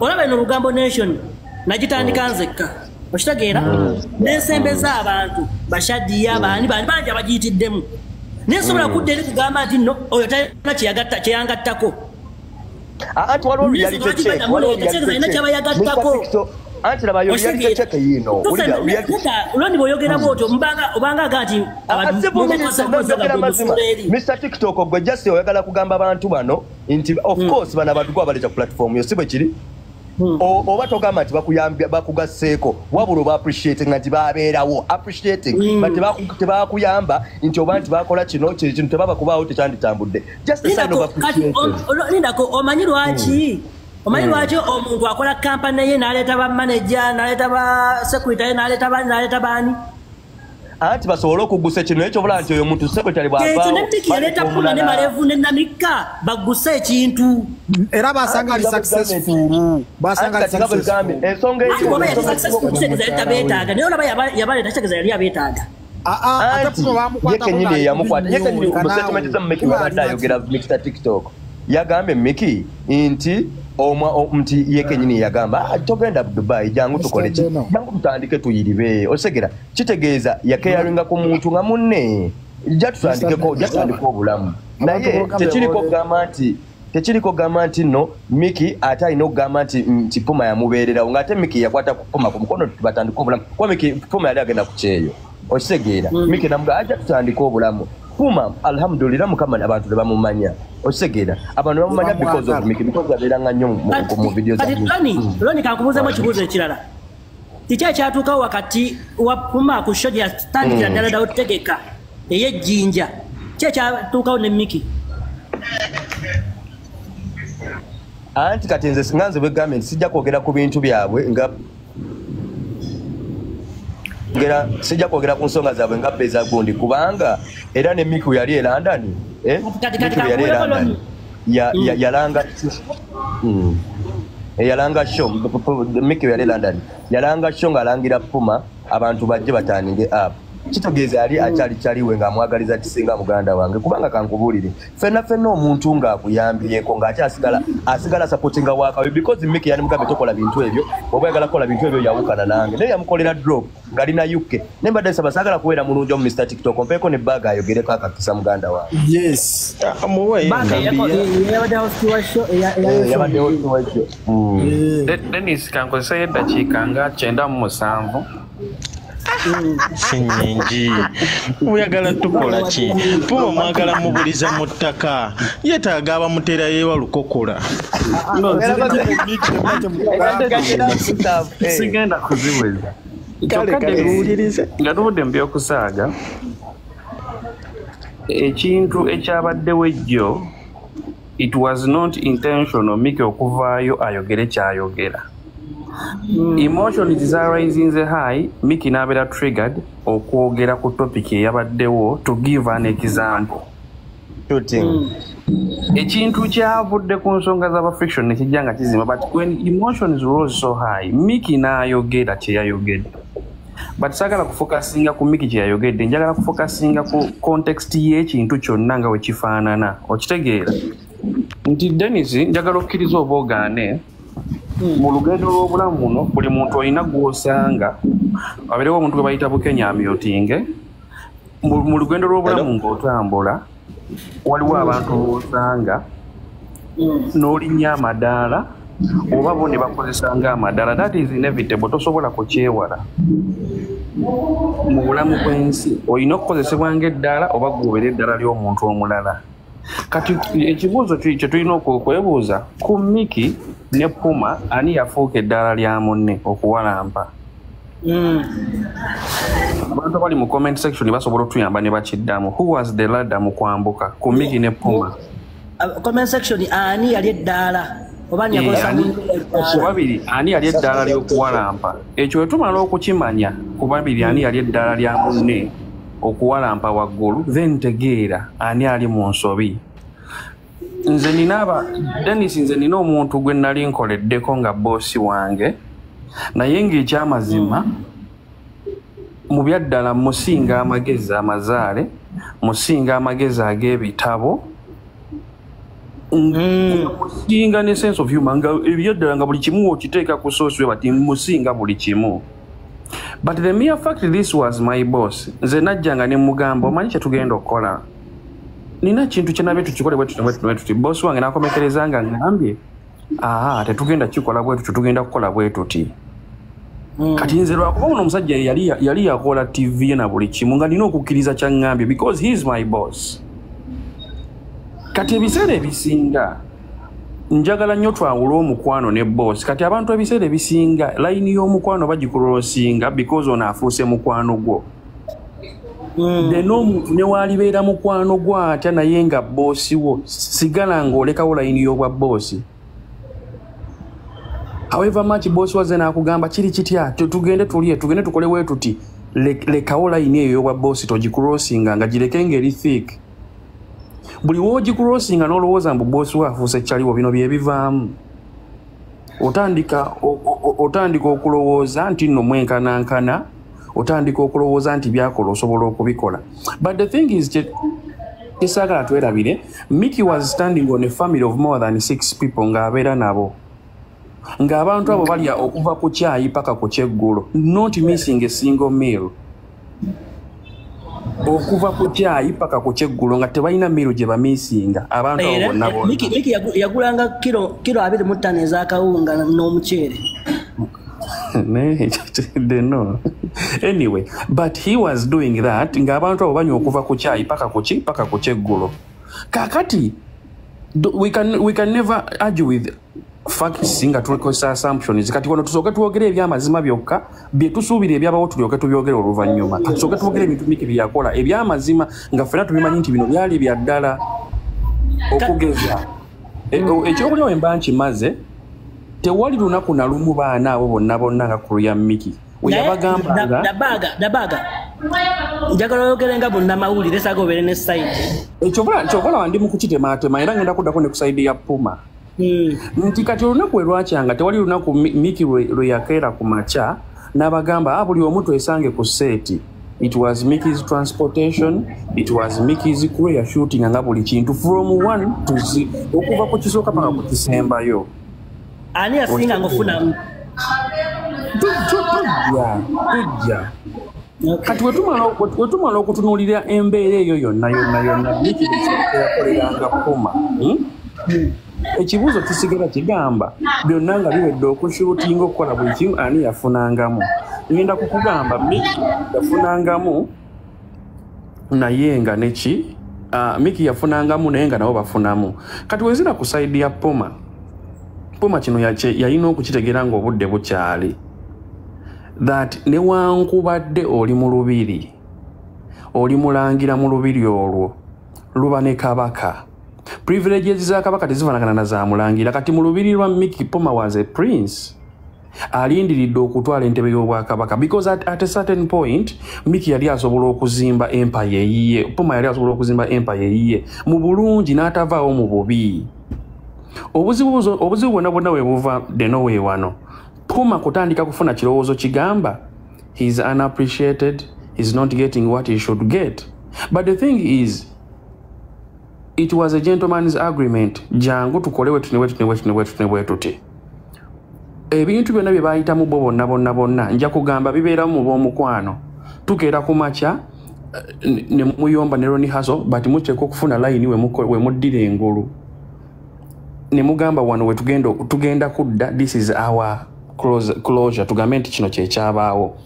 Olaba eno Lugambo Nation nagitandika nzekka okitegeera n'ensembeza abantu bashadiya baani baani bangi abagiyitiddemu. Nensobola kudda eri kugamba nti nno oyo talina kyeyangattako. Anti waliwo reality check. Alina kyabayagattako. Anti labayo reality check yiino. Loni bw'oyogera bw'otyo obanga aga nti Mr TikTok gwe just oyagala kugamba abantu bano nti of course bano abantu gwe abaleeta ku platform yo si bwe kiri? Oba togamba nti bakuyambye bakugasseeko wabula oba appreciating nti babeerawo appreciating but tebakuyamba nti oba nti bakola kino kino tebaba kubaawo tekyanditambudde just a sign of appreciation. Lindako omanyi lwaki omanyi lwaki omuntu akola kampani ye n'aleeta ba manager n'aleeta ba secretary n'aleeta baani n'aleeta baani anti basobole okugusa kino ekyo obula nti oyo omuntu secretary bw'avaawo ekyo ne Miki yaleeta Puma ne Malevu ne Namika bagguse ekintu era basanga ali successful basanga ali successful ensonga eyo yali successful kitegeeza yali tabeetaaga naye olaba yabaleeta kitegeeza yali abeetaaga. Ate Puma bamukwata ye kennyini yamukwata ye kennyini mu statement za Miki babadde ayogera Mr TikTok yagambye Miki nti nti ye kennyini yagamba togenda Dubai jangu tukole ki jangu tutandike tuyiribe osegera kitegeeza yakeyaringa ku muntu nga munne jja tutandikeko jja tutandike obulamu naye tekiriko gamba nti no Miki ate alina okugamba nti Puma yamubeererawo ng'ate Miki yakwata ku Puma ku mukono batandike obulamu kuba Miki Puma yali agenda ku kyeyo okitegeera Miki namugamba ajja tutandike obulamu Puma alhamdulillah mukama abantu tebamumanya okitegeera abantu bamumanya because of Miki because abeeranga nnyo mu video za Miki. Loni kankubuuzeemu ekibuuzo ekirala kiki ekyatuukawo wakati wa Puma ku show gye yatandikira ddala ddala otutegeka ey'ejjinja ki ekyatuukawo ne Miki? Anti kati nze nga nze bwe gambye nti sijja kwogera ku bintu byabwe nga sijja kwogera ku nsonga zaabwe nga beza gundi kubanga era ne Miki yali e London Miki yali e London yalanga yalanga show Miki yali e London yalanga show ng'alangira Puma abantu bajje bataninge up kitegeeza yali akyali kyaliwe ng'amwagaliza kisinga muganda wange kubanga kankubuulire ffenna ffenna omuntu ng'akuyambyeko ng'ate asigala supportinga wakawe because Miki yali mugambe tokola bintu ebyo oba oyagala kukola bintu ebyo yawukana nange naye yamukolera drop ng'alina UK naye mbadde nsaba saagala kubeera mulungi omu Mr TikTok mpeeko ne bag ayogereko akakisa muganda wange. Yes yabadde host wa show. Dennis kankozeseyo eddakiika nga 97 si nnyingi oyagala tukola ki Puma mwagala mubuliza mu ttaka yeetaaga abamuteerayo ewa lukokola sigenda kuziweza nga tuvudde mu by'okusaaga ekintu ekyabaddewo ejjo it was not intentional Miki okuvaayo ayogere kyayogera. Emotion is rising the high, Miki n'abeera triggered okwogera ku topic eyabaddewo to give an example. Ekintu kyavudde ku nsonga z'aba friction ne kijja nga kizimba, but when emotions rose so high, Miki n'ayogera kye yayogedde. But saagala kufokasinga ku Miki kye yayogedde, njagala kufokasinga ku context y'ekintu kyonna nga wekifaanana. Okitegeera nti Dennis, njagala okkiriza oba ogaane, mu lugendo lw'obulamu muno buli muntu olina gw'osanga, abeerewo omuntu gwe bayita Bukenya amyotinge. Mu lugendo lw'obulamu ng'otambula, waliwo abantu b'osanga n'olinnya amadaala oba bo ne bakozesa ng'amadaala. That is inevitable, tosobola kukyewala. Mu bulamu bw'ensi olina okukozesebwa ng'eddaala oba gw'obeera eddaala ly'omuntu omulala. Kati ekibuuzo kye tulina okwebuuza ku Miki ne Puma, ani yafuuka eddaala lya munne okuwalampa? Abantu abali mu comment section basobola otuyamba ne bakiddamu. Who was the ladder mu kwambuka ku Miki ne Puma? Comment section, ani yali eddaala oba ani yakozesa munne eddaala? Ku babiri ani yali eddaala ly'okuwalampa? Ekyo bwe tumala okukimanya, ku babiri ani yali eddaala lya munne okuwalampa waggulu, then tegeera ani ali mu nsobi. Nze nina aba Dennis, nze nina omuntu gwe nali nkoleddeko nga boosi wange, naye ng'ekyamazima mu byaddala musinga amagezi amazaale, musinga amagezi ag'ebitabo, musinga ne sense of humor, nga ebyaddala nga buli kimu okiteeka ku source we bati musinga buli kimu. But the mere fact this was my boss, nze najjanga ne mugamba, omanyi kye tugenda okukola, nina kintu kye nabye tukikole bwe tuti bwe tuti bwe tuti. Boss wange n'akomekereza nga ngambye, aha, tetugenda kikola bwe tuti, tugenda kukola bwe tuti. Kati nze lwakuba ono omusajja yali yakola TV ye na buli kimu, nga nina okukkiriza kyaŋŋambye because he is my boss. Kati ebiseera ebisinga njagala nnyo twawule omukwano ne boss. Kati abantu ebiseera ebisinga layini y'omukwano bagikulosinga because ono afuuse mukwano gwo. Then omuntu ne waalibeera mukwano gwo atya naye nga boosi wo, sigala ng'olekawo layini y'obwa boosi. However much boss waze n'akugamba kiri kitya, tugende tulye, tugende tukole bwe tuti, lekawo layini eyo y'obwa boosi, togicrossinga, nga gireke ng'eri thick. Buli w'ogicrossinga n'olowooza mbu boosi wo afuuse kyaliwo, bino bye bivaamu. Otandika okulowooza nti nno mwenkanankana, otandika okulowooza nti byakola osobola okubikola. But the thing is, kyesaagala twerabire, Mickey was standing on a family of more than 6 people ng'abeera nabo, ng'abantu abo balya okuva ku kyayi paka ku kyeggulo, not missing a single meal. Okuva ku kyayi paka ku kyeggulo nga tebalina meal gye bamisinga abantu abo bonna bonna. Miki yagulanga kilo 25 ez'akawunga n'omuceere. No. Anyway, but he was doing that ng'abantu abo banywa okuva ku kyayi paka ku ki paka ku kyeggulo. Kakati we can never argue with facts nga tukozesa assumptions. Kati wano tusooke twogere ebyamazima byokka bye tusuubira ebyabawo, tulyoke tubyogere oluvannyuma. Kati tusooke twogere ebintu Miki bye yakola ebyamazima nga ffenna tubimanyi nti bino byali bya ddala. Okugeza ekyokulya we mba nkimaze, tewali lunaku na lumu baana abo bonna bonna nga kulu ya Miki we yabagambanga. Dabaga njagala oyogere nga bonnamawulire, saaga obeere ne side. Ekyokola ndi mu kukitemaatema era ngenda kuddako ne ku side ya Puma. Nti kati olunaku we lwakyanga tewali lunaku Miki lwe yakeera ku makya n'abagamba buli omu twesange ku seeti. It was Mickey's transportation, it was Mickey's crew ya shooting nga buli kintu from 1 to 0, okuva ku kisooka paka ku kisembayo. Ani yasinga ng'ofunamu? Tujja. Kati wetumala okutunuulira embeera eyo yonna yonna yonna Miki yakoleranga Puma. Ekibuuzo kisigala kigamba byonna nga biwedde okushuutinga okukola buli kimu, ani yafunangamu? Ngenda kukugamba Miki yafunangamu naye nga neki Miki yafunangamu naye nga nabo bafunamu. Kati wezira ku side ya Puma, Puma kino yalina okukitegeera ng'obudde bukyali, that newankubadde oli mu lubiri, oli mulangira mu lubiri olwo luba ne kabaka, privileges za kabaka tezifaanagana na za mulangira. Kati mu lubiri lwa Miki, Puma was a prince alindiridde okutwala entebe y'obwakabaka, because at a certain point Miki yali asobola okuzimba empire eyiye, Puma yali asobola okuzimba empire eyiye mu bulungi n'atavaawo mu bubi. Obuzibu bwonna bwonna we buva deno we wano, Puma kutandika kufuna kirowoozo kigamba He's unappreciated, he's not getting what he should get. But the thing is, it was a gentleman's agreement. Jangu tukole wetu ne wetu ne wetu ne wetu ne wetu ti. Ebintu byonna bye bayitamu bo bonna bonna bonna nja kugamba bibeeramu mu b'omukwano. Tukeera ku makya ne muyomba ne Ronnie Hazo, but muteekwa okufuna layini we muddira engulu. Ne mugamba wano we tugenda kudda, this is our closure, tugambe nti kino kye kyabaawo.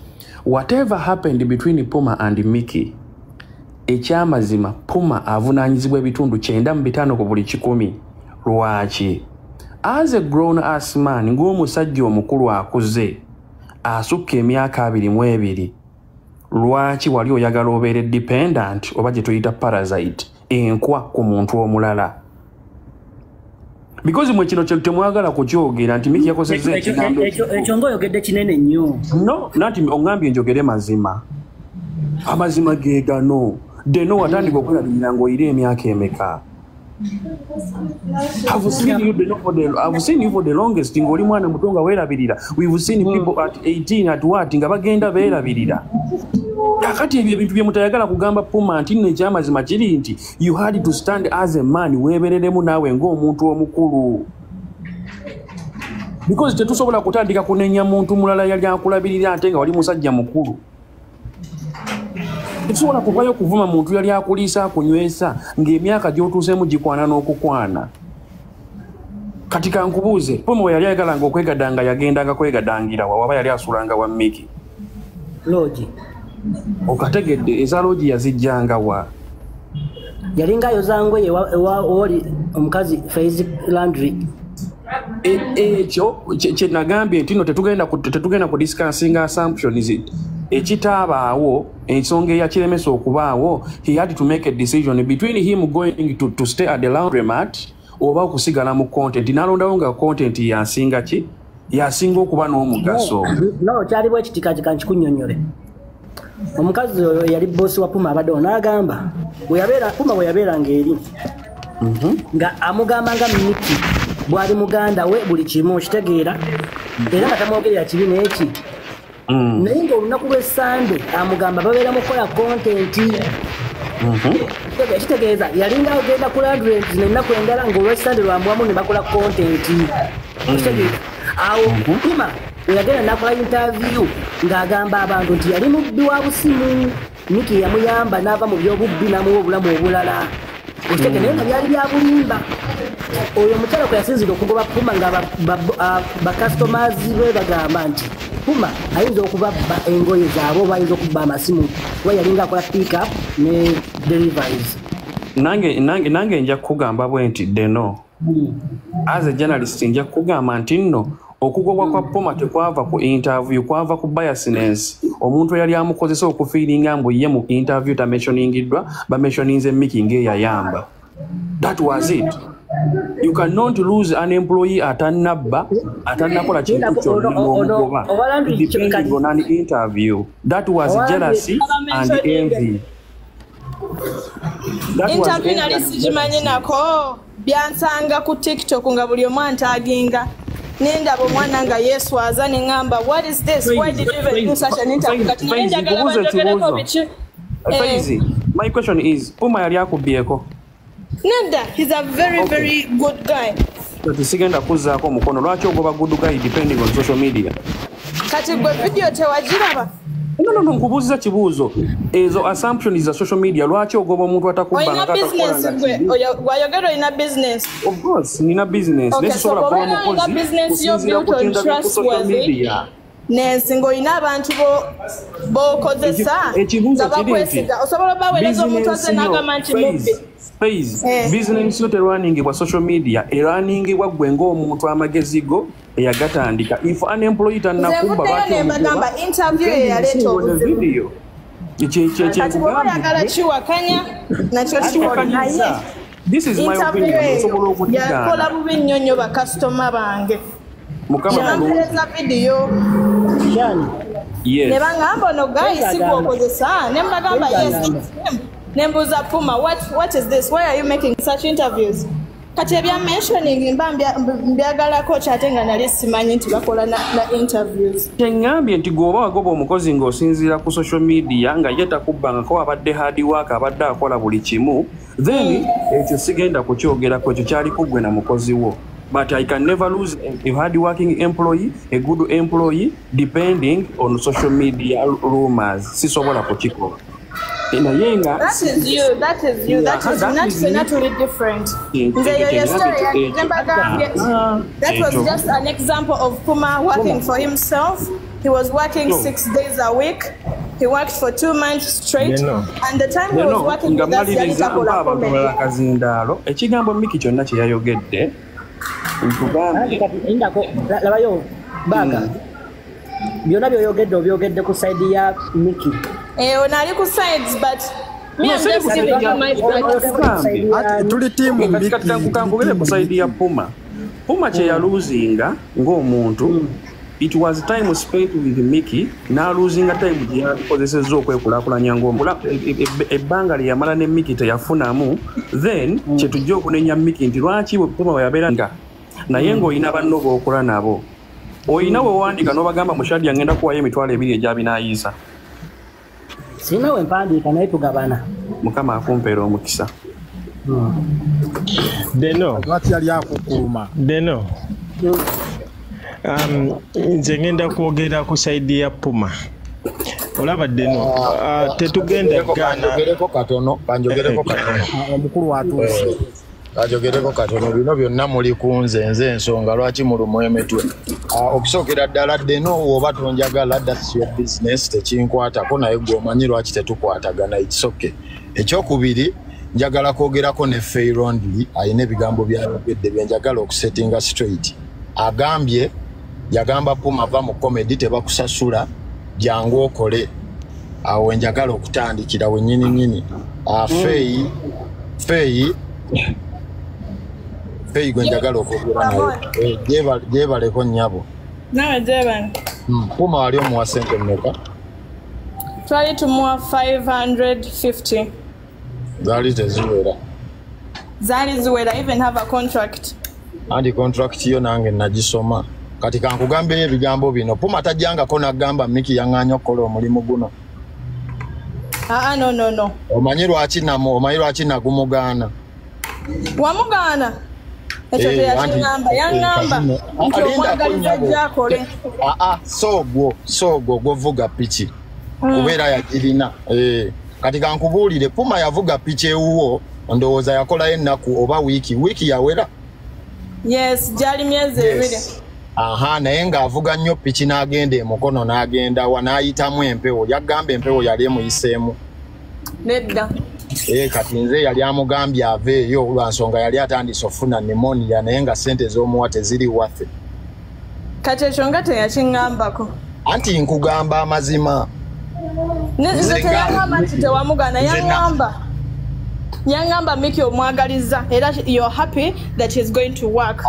Whatever happened between Puma and Mickey, ekyamazima Puma avunaanyizibwa ebitundu 95 ku buli 100. Lwaki? As a grown ass man, ng'omusajja omukulu akuze asukka emyaka 22, lwaki wali oyagala obeere dependent oba gye tuyita parasite, enkwa ku muntu omulala? Because mwe kino temwagala kukyogera nti Mickey yakozesa ekigambo ekyo ng'oyogedde kinene nnyo. No, nanti ongambye njogere mazima. Amazima ge gano. Deno watandika okwerabirira ng'oyira emyaka emeka. I've seen you I've seen you for the longest ng'oli mwana muto nga weerabirira. We've seen people at 18 at what nga bagenda beerabirira. Kakati ebyo ebintu bye mutayagala kugamba Puma nti nno ekyamazima kiri nti you had to stand as a man, weebereremu naawe ng'omuntu omukulu. Because tetusobola kutandika kunenya muntu mulala yali akulabirira ate nga wali musajja mukulu. Tetusobola kuvayo kuvuma muntu yali akuliisa akunywesa ng'emyaka gy'otuuseemu gikwana n'okukwana. Kati kankubuuze, Puma we yali ayagalanga okwegadanga yagendanga kwegadangira wa waba yali asulanga wa Mickey? Lodge. Okategedde eza lodge yazijjanga wa? Yalinga ayoza ngoye ewa oli omukazi Faiz Landry. Ekyo kye nagambye nti nno tetugenda ku discussing assumptions. Ekitaabaawo, ensonga eyakiremesa okubaawo, he had to make a decision between him going to stay at the laundromat oba okusigala mu content. N'alondawo nga content yasinga ki? Yasinga okuba n'omugaso. No, kyali bwe kiti kati kankikunnyonnyole. Omukazi oyo yali bosi wa Puma abadde n'agamba Puma bwe yabeeranga eri nga amugamba nga Mickey bw'ali muganda we buli kimu okitegeera, era nga tamwogerera kibi n'eki. Naye ng'olunaku lw'Essande amugamba babeera mu kukola content. Ekitegeeza yalinga agenda ku laundry n'ennaku endala ng'olw'Essande lwamuwamu ne bakola content. Okitegeera awo Puma yagenda n'akola interview ng'agamba abantu nti yali mubbi wa busimu, Mickey yamuyamba n'ava mu by'obubbi n'amuwa obulamu obulala. Okitegeera naye nga byali bya bulimba. Oyo omukyala kwe yasinzira okugoba Puma nga bakasitomazi be bagamba nti Puma ayinza okubabba engoye zaabwe oba ayinza okubba amasimu kuba yalinga akola pick up ne deliveries. Nange nja kukugamba bwe nti Deno, as a journalist nja kukugamba nti nno okugobwa kwa Puma tekwava ku interview, kwava ku biasness. Omuntu eyali amukozesa okufiiringa mbu ye mu interview tamentioningiddwa, bamentioninze Mickey ng'eyayamba. That was it. You cannot lose an employee atannabba, atannakola kintu kyonna n'omugoba depending on an interview. That was jealousy and envy. Interview nali sigimanyi nako, byansanga ku TikTok nga buli omu antaginga. Nendaba omwana nga yeeswaza ne ŋŋamba, what is this? Why did you even do such an interview? Kati naye njagala banjogereko biki? Faizi, my question is, Puma yali akubbyeko? Nedda, he's a very, very good guy. Kati sigenda kuzzaako omukono, lwaki ogoba good guy depending on social media? Kati gwe video tewagiraba? No, nkubuuziza kibuuzo. Ezo assumptions za social media, lwaki ogoba omuntu atakubba nga atakola nga kibi? Wayogera olina business. Of course, nina business. Okay, so bw'oba olina business yo built on trustworthy Nensi ng'olina abantu b'okozesa nga bakwesiga, osobola obaweereza omuntu azze n'agamba nti mubbi. Bizinensi yo terwaningibwa social media, erwaningibwa ggwe ng'omuntu amagezi go eyagatandika. If an employee tannakubba lwaki omugoba? Interview ye yaleeta obuzibu. Kati bw'oba oyagala kiwakanya nakyo kiwakanya. This is my opinion. Osobola okukigaana. Yakola bubi nnyo nnyo bakasitoma bange. Yampereza vidiyo. Ne bangamba ono guy si gw'okozesa. Ne mbagamba yes. Nembuuza Puma, what is this? Why are you making such interviews? Kati ebya mentioning mba mbyagalako kyate nga nali simanyi nti bakola na interviews. Kyeŋŋambye nti gwoba wagoba omukozi ng'osinziira ku social media nga ye takubbangako abadde hard work abadde akola buli kimu, then ekyo sigenda kukyogerako, ekyo kyali ku ggwe na mukozi wo. But I can never lose a hard-working employee, a good employee, depending on social media rumors. Sisobola kukikola. That is you, that is you, that is not naturally different. Your story, that was just an example of Puma working for himself. He was working 6 days a week. He worked for 2 months straight. And the time he was working with us, yali takola comedy. Ekigambo Miki kyonna kye yayogedde, labayo baga byonna byoyogedde obyogedde ku side ya Miki. Ono ali ku sides, but me I'm just giving you my side. Tuli team Miki. Kankubere ku side ya Puma. Puma kye yaluzinga ng'omuntu, it was time spent with Miki, n'aluzinga time gye yakozesezza okwekulaakulanya ng'omuntu. Ebbanga lye yamala ne Miki teyafunamu, then kye tujja okunenya Miki nti lwaki Puma bwe yabeera nga naye ng'olina banno b'okola nabo. Olina we wandika n'obagamba Mushadi ngenda kuwayo 20,000 egya binaayiisa. Sina we mpandiika naye tugabana. Mukama akumpeera omukisa. Deno. Lwaki yali akukuuma? Deno. Nze ngenda kwogera ku side ya Puma. Olaba Deno, tetugenda Ghana. Kanjogereko katono, kanjogereko katono. Omukulu watuuse. Kanjogereko katono, bino byonna muli ku nze nze ensonga lwaki mulumu emitwe. Okusookera ddala Deno oba tonjagala, that's your business, tekinkwatako naye gwe omanyi lwaki tetukwatagana, it's okay. Ekyokubiri, njagala kwogerako ne Faye Rondley, alina ebigambo byayogedde bye njagala okusettinga straight. Agambye, yagamba Puma va mu comedy tebakusasula, jangu okole. Awo njagala okutandikira wennyini nnyini. Faye gwe njagala okwogera naye. Gyebaleko nnyabo. Nawe gyebale. Puma wali omuwa ssente mmeka? Twali tumuwa 550. Zaali teziwera. Zaali ziwera, even have a contract. Anti contract yo nange nagisoma. Kati kankugambeyo ebigambo bino. Puma tajjangako n'agamba Miki yaŋŋaanya okukola omulimu guno. No, no, no. Omanyi lwaki nagumugaana? Wamugaana? Ekyo teyakiŋŋamba, yaŋŋamba nti omwagaliza ajja akole. So ogwo gwovuga piki. Kubeera yagirina. Kati kankubuulire, Puma yavuga piki ewuwo, ndowooza yakolayo ennaku oba wiiki. Wiiki yawera? Yes, gyali myezi ebiri. Aha, naye ng'avuga nnyo piki n'agenda e Mukono n'agenda wa n'ayitamu empewo. Yagamba empewo yali emuyiseemu. Nedda. Kati nze yali amugambye aveeyo lwa nsonga yali atandise okufuna pneumonia naye nga ssente z'omuwa teziri waffe. Kati ekyo nga teyakiŋŋambako. Anti nkugamba amazima. Nze teyaŋŋamba nti tewamugaana, yaŋŋamba. Yaŋŋamba Miki omwagaliza era you're happy that he's going to work.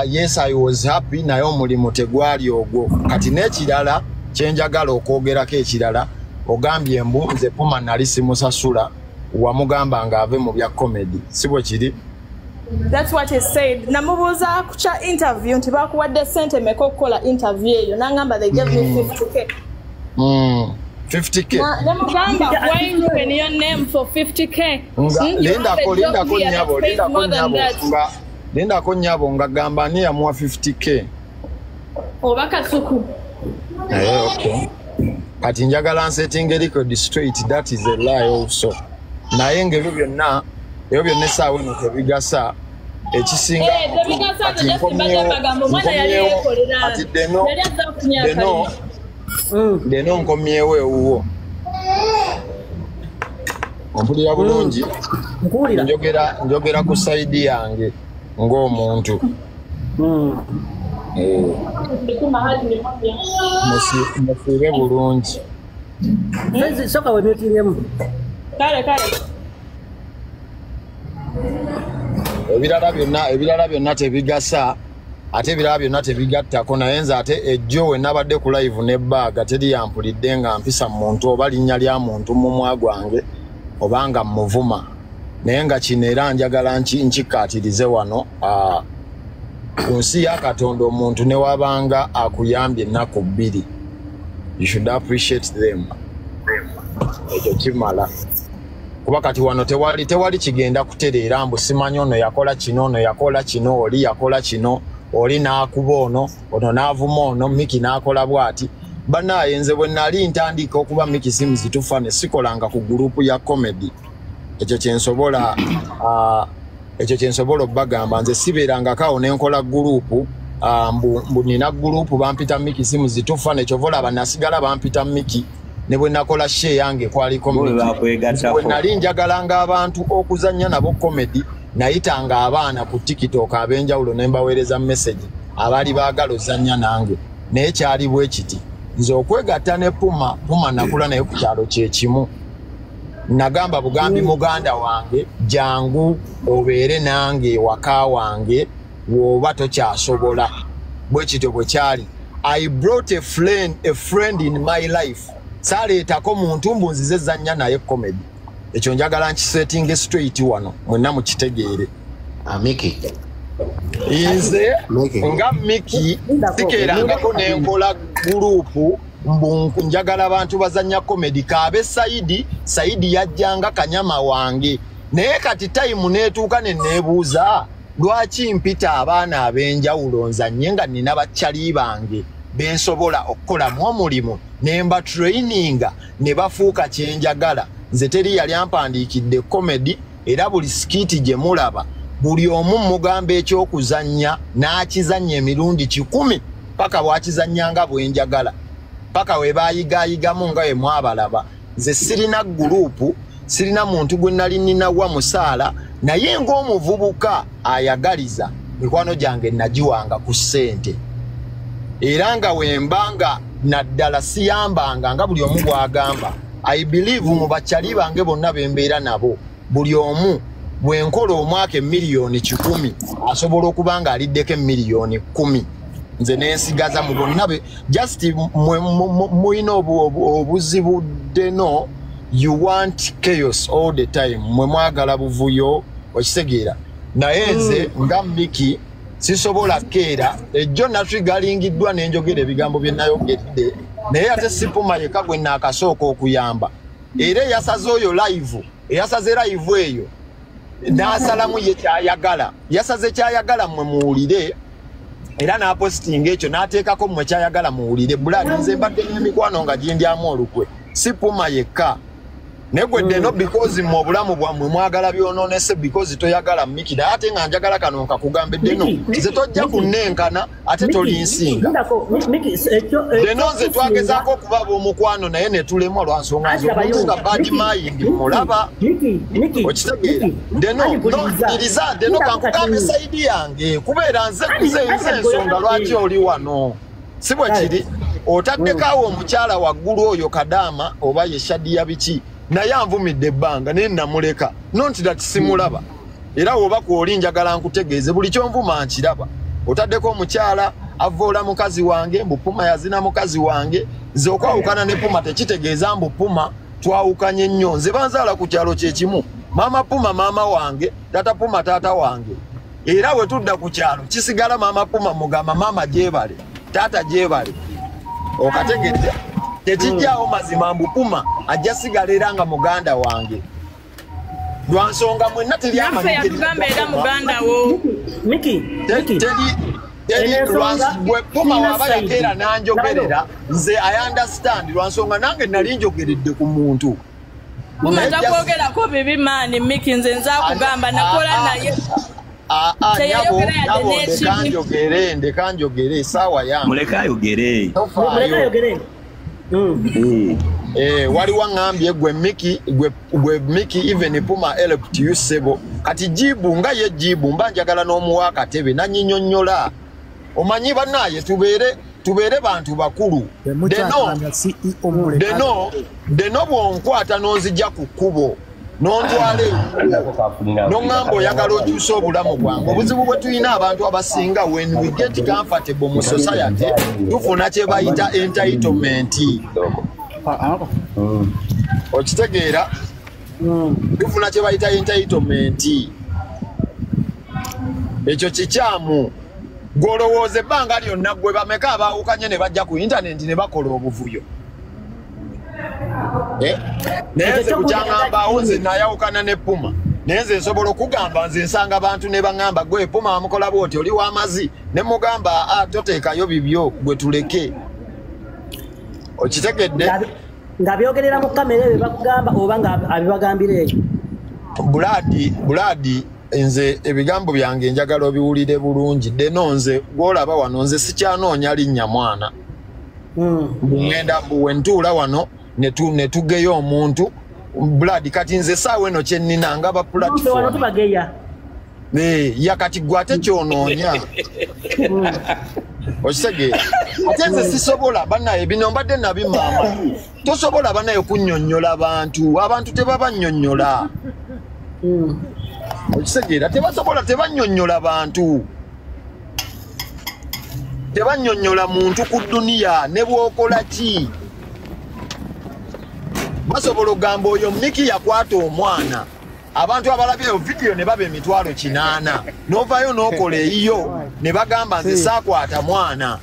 Yes, I was happy naye omulimu tegwali ogwo. Kati n'ekirala kye njagala okwogerako ekirala, ogambye mbu nze Puma nali simusasula, wamugamba ng'ave mu bya comedy. Si bwe kiri? That's what he said. Namubuuza ku kya interview nti bakuwadde ssente mmeka okukola interview eyo, n'aŋŋamba they gave me 50K. 50K. Namugamba, why ruin your name for 50K? Lindako nnyabo nga gamba ani yamuwa 50K? Oba Kasuku. Okay. Kati njagala nsettinge record straight, that is a lie also. Naye ng'ebyo byonna essaawa eno tebigasa. Ekisinga tebigasa, kati Deno nkomyewo ewuwo. Ompulira bulungi? Njogera ku side yange ng'omuntu. Musiibe bulungi. Soka wemyutiremu. Kale kale. Ebirala byonna tebigasa. Ate ebirala byonna tebigattako naye nze ate ejjo we nabadde ku live ne baaga teri yampulidde nga mpisa muntu oba linnya lya muntu mu mumwa gwange oba nga mmuvuma. Naye nga kino era njagala nkikkaatirize wano, ku nsi ya Katonda omuntu ne wabanga akuyambye ennaku 2, you should appreciate them. Ekyo kimala. Kuba kati wano tewali kigenda kutereera mbu simanyi ono yakola kino, ono yakola kino, oli yakola kino, oli n'akuba ono, ono n'avuma ono, Miki n'akola bw'ati. Bannaaye nze bwe nali ntandika okuba Miki Sims Tufane sikolanga ku gurupu ya comedy. Ekyo kye nsobola obbagamba. Nze sibeerangako awo ne nkola gurupu, mbu nina gurupu bampita Miki Sims Tufane, kyova olaba nasigala bampita Miki. Ne bwe nakola show yange kwaliko Miki. Bwe nali njagalanga abantu okuzannya nabo comedy, nayitanga abaana ku TikTok ab'enjawulo ne mbaweereza message abaali baagala ozannya nange. Naye kyali bwe kiti, nze okwegatta ne Puma, Puma nakula naye ku kyalo kye kimu. Nagamba bugambi muganda wange, jangu obeere nange ewaka wange bw'oba tokyasobola. Bwe kityo bwe kyali. I brought a friend in my life. Saaleetako muntu mbu nzize zannya naye comedy. Ekyo njagala nkisettinge straight wano mwenna mukitegeere. Miki. Nze nga Miki sikeerangako ne nkola gurupu mbu njagala abantu bazannya comedy. Kaabe Saidi yajjanga kanyama wange. Naye kati time neetuuka ne neebuuza lwaki mpita abaana ab'enjawulo nzannye nga nina bakyali bange bensobola okukolamu omulimu ne mba traininga ne bafuuka kye njagala. Nze teri yali ampandiikidde comedy, era buli skit gye mulaba buli omu mugamba ekyokuzannya n'akizannya emirundi 100 paka bw'akizannya nga bwe njagala, paka we baayigaayigamu nga we mwabalaba. Nze sirina gurupu, sirina muntu gwe nali ninawa musaala, naye ng'omuvubuka ayagaliza mikwano gyange nagiwanga ku ssente. Era nga wembanga naddala siyambanga nga buli omu bw'agamba. I believe mu bakyali bange bonna bembeera nabo, buli omu bwe nkola omwaka 1,100,000 asobola okuba nga aliddeko 10,000,000. Nze nensigaza mu bonna just muyina obuzibu deno, you want chaos all the time. Mwe mwagala buvuyo, okitegeera. Naye nze nga Miki sisobola keera ejjo natrigalingiddwa n'enjogera ebigambo bye nayogedde, naye ate si Puma yekka gwe naakasooka okuyamba. Era eyasaze oyo live, eyasaze live eyo n'asalamu ye kyayagala, yasaze kyayagala mmwe muwulire, era n'apositinga ekyo n'ateekako mmwe kyayagala muwulire. Buladi nze mbadde n'emikwano nga gindyamu olukwe, si Puma yekka. Naye gwe Deno, because mmwe obulamu bwammwe mwagala byonoonese, because toyagala Miki, naye ate nga njagala kano nkakugambe Deno, nze tojja kunnenkana ate tolinsinga. Deno nze twagezaako okuba ab'omukwano naye ne tulemwa lwa nsonga nze omuntu nga bad mind mulaba. Okitegeera? Deno, kkiriza Deno kankugambe sayidi yange, kubeera nze ensonga lwaki oli wano. Si bwe kiri? Otaddeko awo omukyala waggulu oyo Kadaama oba ye Shadia biki, naye anvumidde ebbanga naye namuleka. Not that simulaba. Era woba kwoli njagala nkutegeeze buli kyonvuma nkiraba. Otaddeko omukyala avoola mukazi wange, mbu Puma yazina mukazi wange. Nze okwawukana ne Puma tekitegeeza mbu Puma twawukanye nnyo. Nze banzaala ku kyalo kye kimu. Maama Puma maama wange, taata Puma taata wange. Era we tudda ku kyalo kisigala maama Puma mugamba maama gyebale, taata gyebale. Okategedde? Tekijjaawo mazima mbu Puma ajja sigala era nga muganda wange. Lwa nsonga mwenna teri amanyi. Naffe yatugamba era muganda wo. Miki, Teri Puma waba yakeera n'anjogerera, nze I understand lwa nsonga nange nali njogeredde ku muntu. Puma takwogerako bibi maani Miki, nze nzakugamba nakola naye. Nyabo, ndeka njogere essaawa yange. Muleke ayogere. Muleke ayogere. Waliwo aŋŋambye gwe Miki, gwe Miki even Puma helped you sebo. Kati jibu nga ye jibu mba njagala n'omuwa akatebe nanyinyonnyola. Omanyi bannaaye tubeere bantu bakulu. Deno bw'onkwata n'onzija ku kkubo n'ontwala ewuwo n'oŋŋamba oyagala okyuse obulamu bwange. Obuzibu bwe tulina abantu abasinga, when we get comfortable mu society tufuna kye bayita entitlement. Okitegeera? Tufuna kye bayita entitlement. Ekyo kikyamu. Gw'olowooza ebbanga lyonna gwe bameka abaawukanye ne bajja ku intaneti ne bakola obuvuyo. Naye nze kukyangambaawo nze nayawukana ne Puma. Naye nze nsobola okugamba nze nsanga abantu ne baŋŋamba gwe Puma amukola bw'oti oli w'amazi ne mugamba toteekayo bibyo gwe tuleke. Okitegedde? Nga byogerera mu kamera ebyo bakugamba oba nga abibagambira eyo. Buladi nze ebigambo byange njagala obiwulire bulungi. Deno nze gw'olaba wano nze sikyanoonya linnya mwana. Ngenda bwe ntuula wano ne tugeyo omuntu. Blood kati nze saawa eno kye nnina nga ba platform. Wano tubageya. Ya kati gwe ate kyonoonya. Okitegeera? Ate nze sisobola bannaye bino mbadde nabimaama. Tosobola bannaye kunnyonnyola bantu. Abantu tebabannyonnyola. Okitegeera? Tebasobola, tebannyonnyola bantu. Tebannyonnyola muntu ku dduniya ne bw'okola ki. Basobola okugamba oyo Miki yakwata omwana. Abantu abalabye eyo vidiyo ne baba 800,000. N'ovaayo n'okola eyiyo ne bagamba nze saakwata mwana.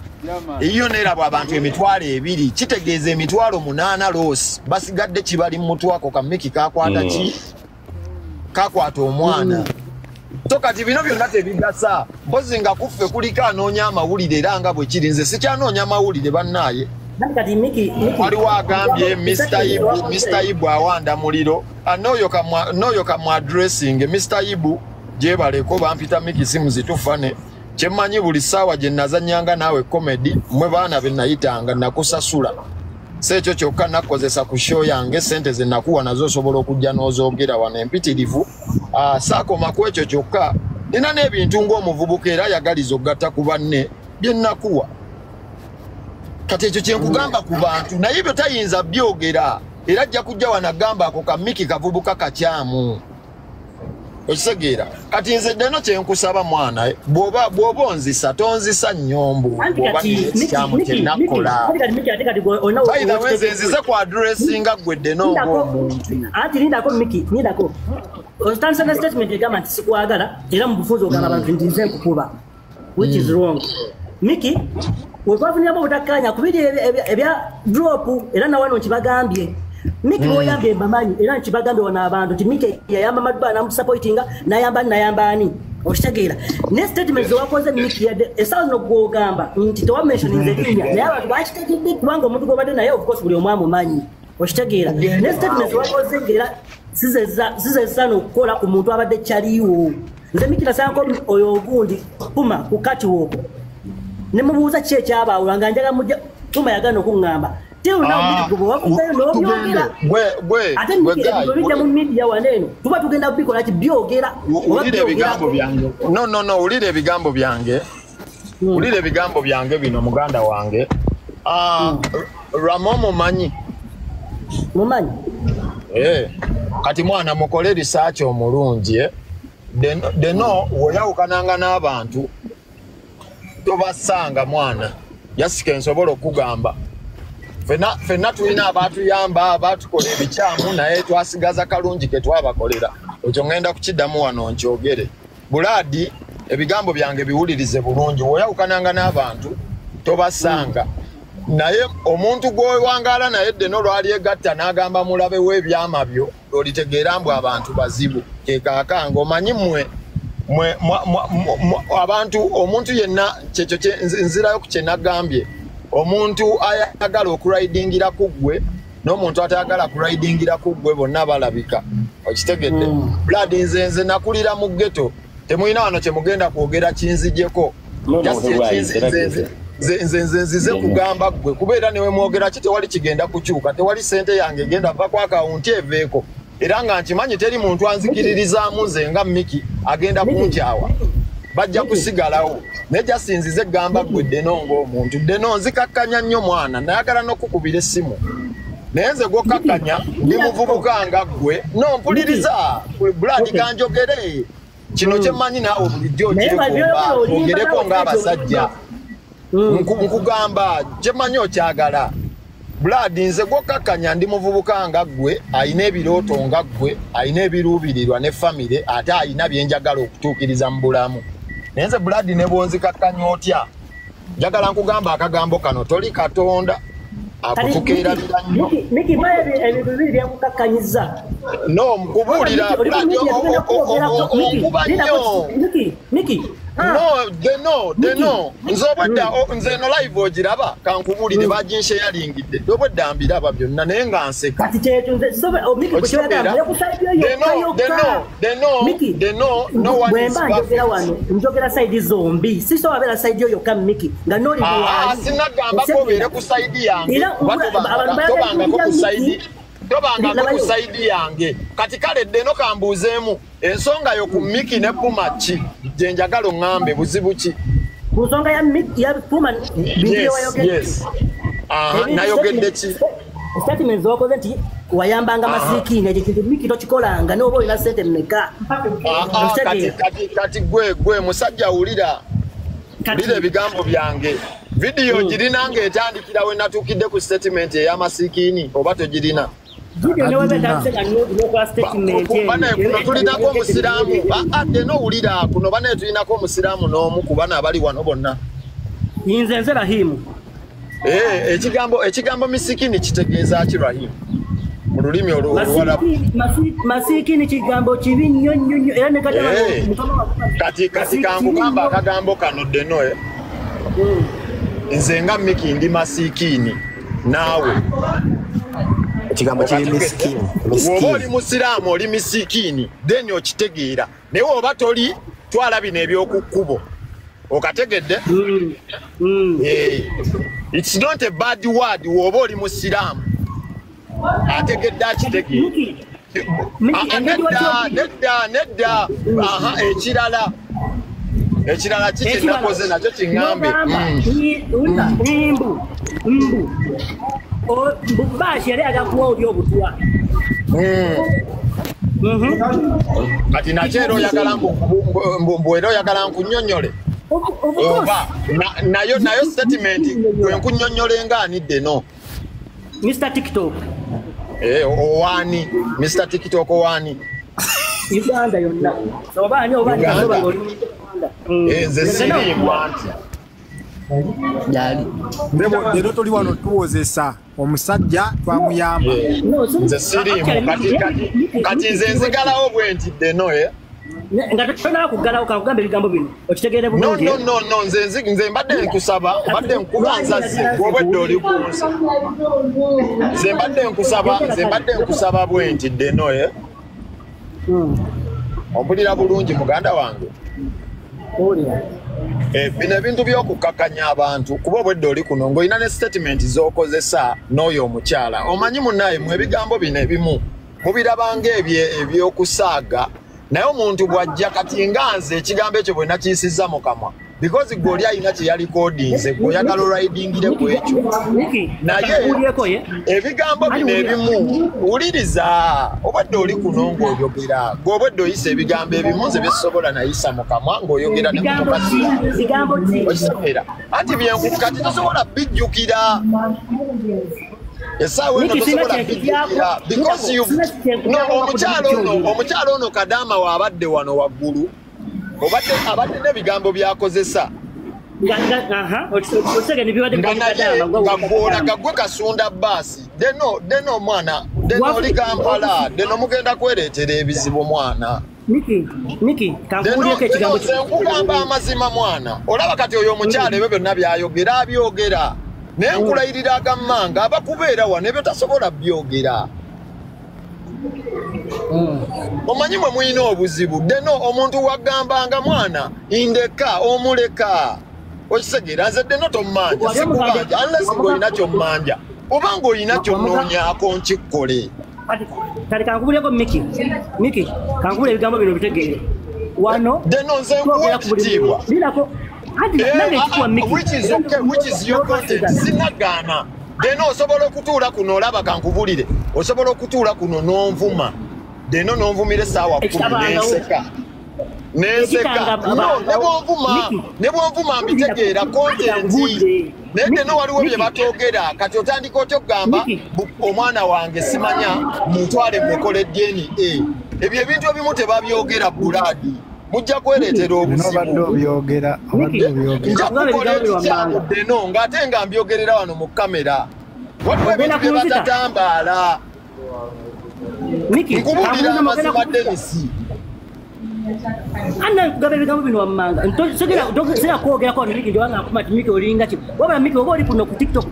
Eyiyo neerabwa abantu 20,000. Kitegeeza 8,000 loss. Basigadde kibali mu mutwe ako ka Miki kakwata ki? Kakwata omwana. So kati bino byonna tebigasa. Mpozi nga kuffe kuliko anoonya amawulire era nga bwe kiri. Nze sikyanoonya mawulire bannaaye. Waliwo agambye Mr. Ibu awanda muliro. N'oyo kamwa addressing Mr. Ibu gyebaleko bampita Miki simu zitufane. Kyemmanyi buli ssaawa gye nazannyanga naawe comedy mmwe baana be nayitanga nakusasula. Si ekyo kyokka nakukozesa ku show yange ssente ze nakuwa nazo osobola okujja n'ozoogera wano empitirivu. Saakoma ku ekyo kyokka nina n'ebintu ng'omuvubuka era ayagaliza okugatta ku banne bye nakuwa. Kati ekyo kye nkugamba ku bantu naye ebyo tayinza byogera era ajja kujja wano agamba ako ka Miki kavubuka kakyamu. Okitegeera? Kati nze ddeno kye nkusaba mwana bw'oba onzisa tonzisa nnyombo bw'oba ekikyamu kye nakola. By the way nze nzize ku addressinga gwe ddeno ng'omuntu. Anti lindako Miki, lindako. Otandise ne statement egamba nti sikwagala era mu bufunze ogamba abantu nti nze nkukuba, which is wrong. Miki, wetwafuniramu obutakkaanya ku biri ebya drop era na wano nkibagambye. Miki bw'oyambye mbamanyi era nkibagambye wano abantu nti Miki yayamba Maduba n'amusupportinga n'ayamba n'ayamba ani. Okitegeera? Ne statement zewakoze Miki yadde essaawa zino gw'ogamba nti tewamentioninze erinnya naye abantu bakitegedde kubanga omuntu gw'obadde naye of course buli omu amumanyi. Okitegeera? Ne statement zewakoze ng'era sizezza n'okukola ku muntu abadde kyaliwo. Nze Miki nasanko oyo ogundi Puma ku catwalk. Ne mubuuza ki ekyabaawula nga njagala mujja Puma yagaana okuŋŋamba. No, wulira ebigambo byange. Wulira ebigambo byange bino muganda wange. Ramo mumanyi. Mumanyi? Kati mwana mukole research omulungi. Deno woyawukananga n'abantu tobasanga mwana. Jasike nsobola okugamba. Fenna tulina abatuyamba abatukola ebikyamu naye twasigaza kalungi ke twabakolera. Ekyo ngenda kukiddamu wano nkyogere. Buladi ebigambo byange biwulirize bulungi. Woyawukananga n'abantu tobasanga. Naye omuntu gw'owangaala naye ddeno lwalyegatta n'agamba mulabe w'ebyama byo olitegeera mbu abantu bazibu. Kekaakanga omanyi mmwe abantu omuntu yenna kyekyo nzirayo ku kye nagambye. Omuntu ayagala okuraidingira ku ggwe n'omuntu atayagala kuraidingira ku ggwe bonna balabika. Okitegedde? Blood nze nakulira mu ghetto. Temulina wano kye mugenda kwogera kinzigyeko. Nze nzize kugamba ggwe kubeera newe mwogera ki tewali kigenda kukyuka, tewali ssente yange egenda va ku akawunti eveeko. Era nga nkimanyi teri muntu anzikiririzaamu nze nga Miki agenda kunkyawa. Bajja kusigalawo. Naye jasinzize gamba ggwe ddeno ng'omuntu. Ddeno nzikakkanya nnyo mwana, nayagala n'okukubira essimu. Naye nze gw'okkakkanya ndi muvubuka nga ggwe. No, mpuliriza. Blood kanjogere. Kino kye mmanyi naawe bulijjo okyekomba, ogereko ng'abasajja. Nkugamba kye mmanyi okyagala. Blood nze gwokkakkanya ndi muvubuka nga ggwe alina ebirooto nga ggwe alina ebiruubirirwa ne famire ate alina bye njagala okutuukiriza mu bulamu. Naye nze Blood ne bw'onzikakkanya otya, njagala nkugamba akagambo kano toli Katonda akutukeerabira nnyo. Miki ebintu bibiri byakukakkanyizza. No, nkubuulira Blood onkuba nnyo. Miki No, deno nze obwedda nze no live ogiraba kankubulire baginsharingidde obwedda mbiraba byonna naye nga nseka. Kati kyekyo nze sobe Miki bwe ku side yo deno no one is njogera wano njogera side zombi siso abeera side yo yokka Miki nga noli sinagamba ko obeere ku side yange tobangako ku side tobangako ku side yange. Kati kale deno kambuuzeemu ensonga yo ku Miki ne Puma ki gye njagala oŋŋambe buzibu ki? Ku nsonga ya Miki ya Puma yes, yes. Nayogedde ki? Statement z'okoze nti wayambanga masikini ekyo kintu Miki tokikolanga n'oba olina ssente mmeka. Kati gwe musajja wulira ebigambo byange. Vidiyo girina ng'etandikira we natuukidde ku statement ey'amasikini oba togirina? Bane tulinako omusiraamu ate nowulira kuno bane tulinako omusiraamu n'omu ku bano abali wano bonna. Nze Rahimu. Ekigambo misikini kitegeeza ki Rahimu mu lulimi Oluwarabu? Masikini kigambo kibi nnyo nnyo nnyo era ne kati kati kankugamba akagambo kano ddeno nze nga Miki ndi masikini naawe ekigambo kiri misikini. Bw'oba oli musiraamu oli misikini then okitegeera naye oba toli twala bino eby'oku kkubo okategedde. It's not a bad word bw'oba oli musiraamu ategedde akitegeera. Nedda ekirala ki kye nakoze nakyo kiŋŋambe. Mbu Bashi yali agakuwa oli obutwa. Kati nakyo era oyagala mbu era oyagala nkunnyonnyole oba nayo statement gwe nkunnyonnyole nga ani ddeno? Mr. TikTok. Owani Mr. TikTok owani? Uganda yonna. Oba ani oba oli mu Uganda. Nze siriimu anti. Leero toli wano tuwozesa omusajja twamuyamba. Nze siriimu kati nze nzigalawo bwe nti ddeno Nga tosobola kuggalawo kankugamba ebigambo bino okitegeere bulungi. No nze mbadde nkusaba mbadde nkubanza obwedda oli ku nsi. Nze mbadde nkusaba bwe nti ddeno ompulira bulungi muganda wange. Bino ebintu by'okukakkanya abantu kuba obwedda oli kuno ng'olina ne statement z'okozesa n'oyo omukyala. Omanyi munnaye mu ebigambo bino ebimu mubirabanga ebyokusaaga naye omuntu bw'ajja kati nga nze ekigambo ekyo bwe nakiyisizza mu kamwa because gwe oli alina kye yalikodinze gwe oyagala olwayidingire ku ekyo naye ebigambo bino ebimu wuliriza obwedda oli kuno ng'oyogera gwe obwedda oyisa ebigambo ebimu nze byesobola nayisa mu kamwa ng'oyogera ne mukazi okitegeera anti kati tosobola bijjukira essaawa eno tosobola bijjukira because you no omukyala ono Kadama waabadde wano waggulu obadde n'ebigambo by'akozesa nga gw'olaga gwe kasunda bbaasi deno mwana deno oli Kampala deno mugenda kwereetera ebizibu mwana. Miki kankubuulireko ekigambo nze nkugamba amazima mwana olaba kati oyo omukyala ebyo byonna by'ayogera abyogera naye nkulayirira agammanga abakubeera wano ebyo tasobola byogera. Omanyi mwe mulina obuzibu deno omuntu wagambanga mwana indeka omuleka okitegeera nze deno tommanja sikubanja unless ng'olina kyommanja oba ng'olina kyonnoonyaako nkikole. Kati kankubuulireko Miki kankubuulire ebigambo bino bitegeere wano deno nze nkuwa ekitiibwa which is okay, which is your content sinagaana. Deno osobola okutuula kuno olaba kankubulire osobola okutuula kuno n'onvuma deno n'onvumira essaawa 10 nenseka no ne bwonvuma mbitegeera content Naye deno waliwo bye batoogera. Kati otandika otya okugamba omwana wange simanya mutwale mukole DNA. Ebyo ebintu ebimu tebabyogera Buladi. Mujja kwereetera obuzibu. Obadde obyogera, obadde obyogera. Nja kukola ekikyamu deno ng'ate nga mbyogerera wano mu kamera. Waliwo ebintu bye batatambaala. Nkubuulira amazima Dennis. Anna nkugaba ebigambo bino wammanga. Sigera kwogerako wano Miki ndiwanga nkuma nti Miki olinga ki. Wabula Miki oba oli kuno ku TikTok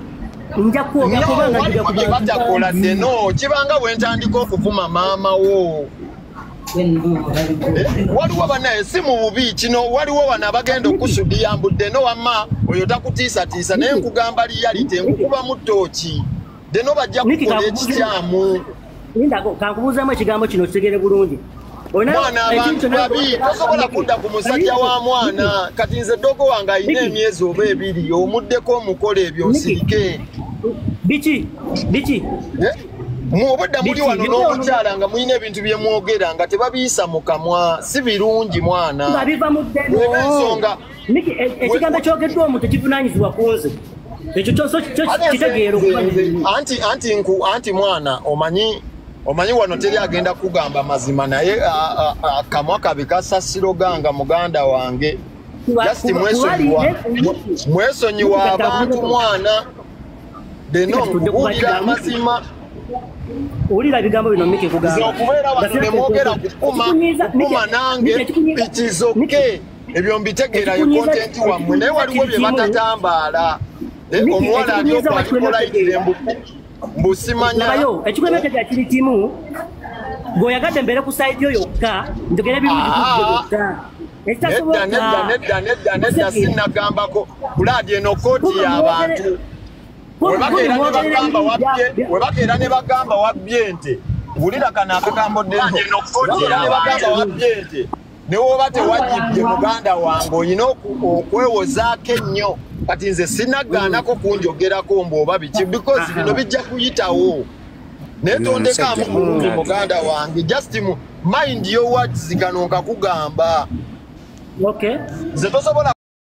nja kwogera kubanga No, waliwo bye batakola deno. Kibanga bwe ntandika okuvuma maama wo. Waliwo banaye si mu bubi kino, waliwo bano abagenda okusudiya mbu deno wamma oyo takutiisatiisa naye nkugamba reality nkukubamu ttooki. Deno bajja kukola ekikyamu. Lindako kankubuuzaamu ekigambo kino kitegere bulungi. Mwana abantu babi tosobola kudda ku musajja wa mwana. Kati nze ddogo wange alina emyezi oba ebiri omuddeko omukola ebyo nsirike. Biki? Biki? Obudda muli wano n'omukyala nga mulina ebintu bye mwogera nga tebabiyisa mu kamwa, si birungi mwana. Nga biva mu ddeno. Ensonga Miki, ekigambo kyogeddwa omuntu tekivunaanyizibwa ku nze. Ekyo kitegeera okuba anti mwana omanyi wano teri agenda kugamba mazima naye kamwa kabi kasasiro ganga muganda wange. Just mwesonyiwa abantu mwana. Deno nkubuulira amazima. Owulira ebigambo bino Miki nkugamba. Nze okubeera wano ne mwogera kukuma nange it is okay. Ebyo mbitegeerayo content wammwe naye waliwo bye batatambaala. Omuwala ali okwalikolaitire mbusimanya. Labayo, ekikwembe kya kiri kimu bw'oyagadde mbeere ku side yo yokka njogere birungi ku ggwe yokka. Nedda nedda nedda nedda nedda sinnagambako. Buladi eno kooti y'abantu. Webakeera ne bagamba wabbye ente. Wulira kano akagambo ddeno. Webakeera ne bagamba wabbye ente. Ne woba tewagibye muganda wange olina okwewozaako ennyo. Kati nze sinnagaanako kunjogerako mbu oba biki because bino bijja kuyitawo. Naye tondekaamu bulungi muganda wange. Just mind your words kano nkakugamba. Okay. Nze tosobola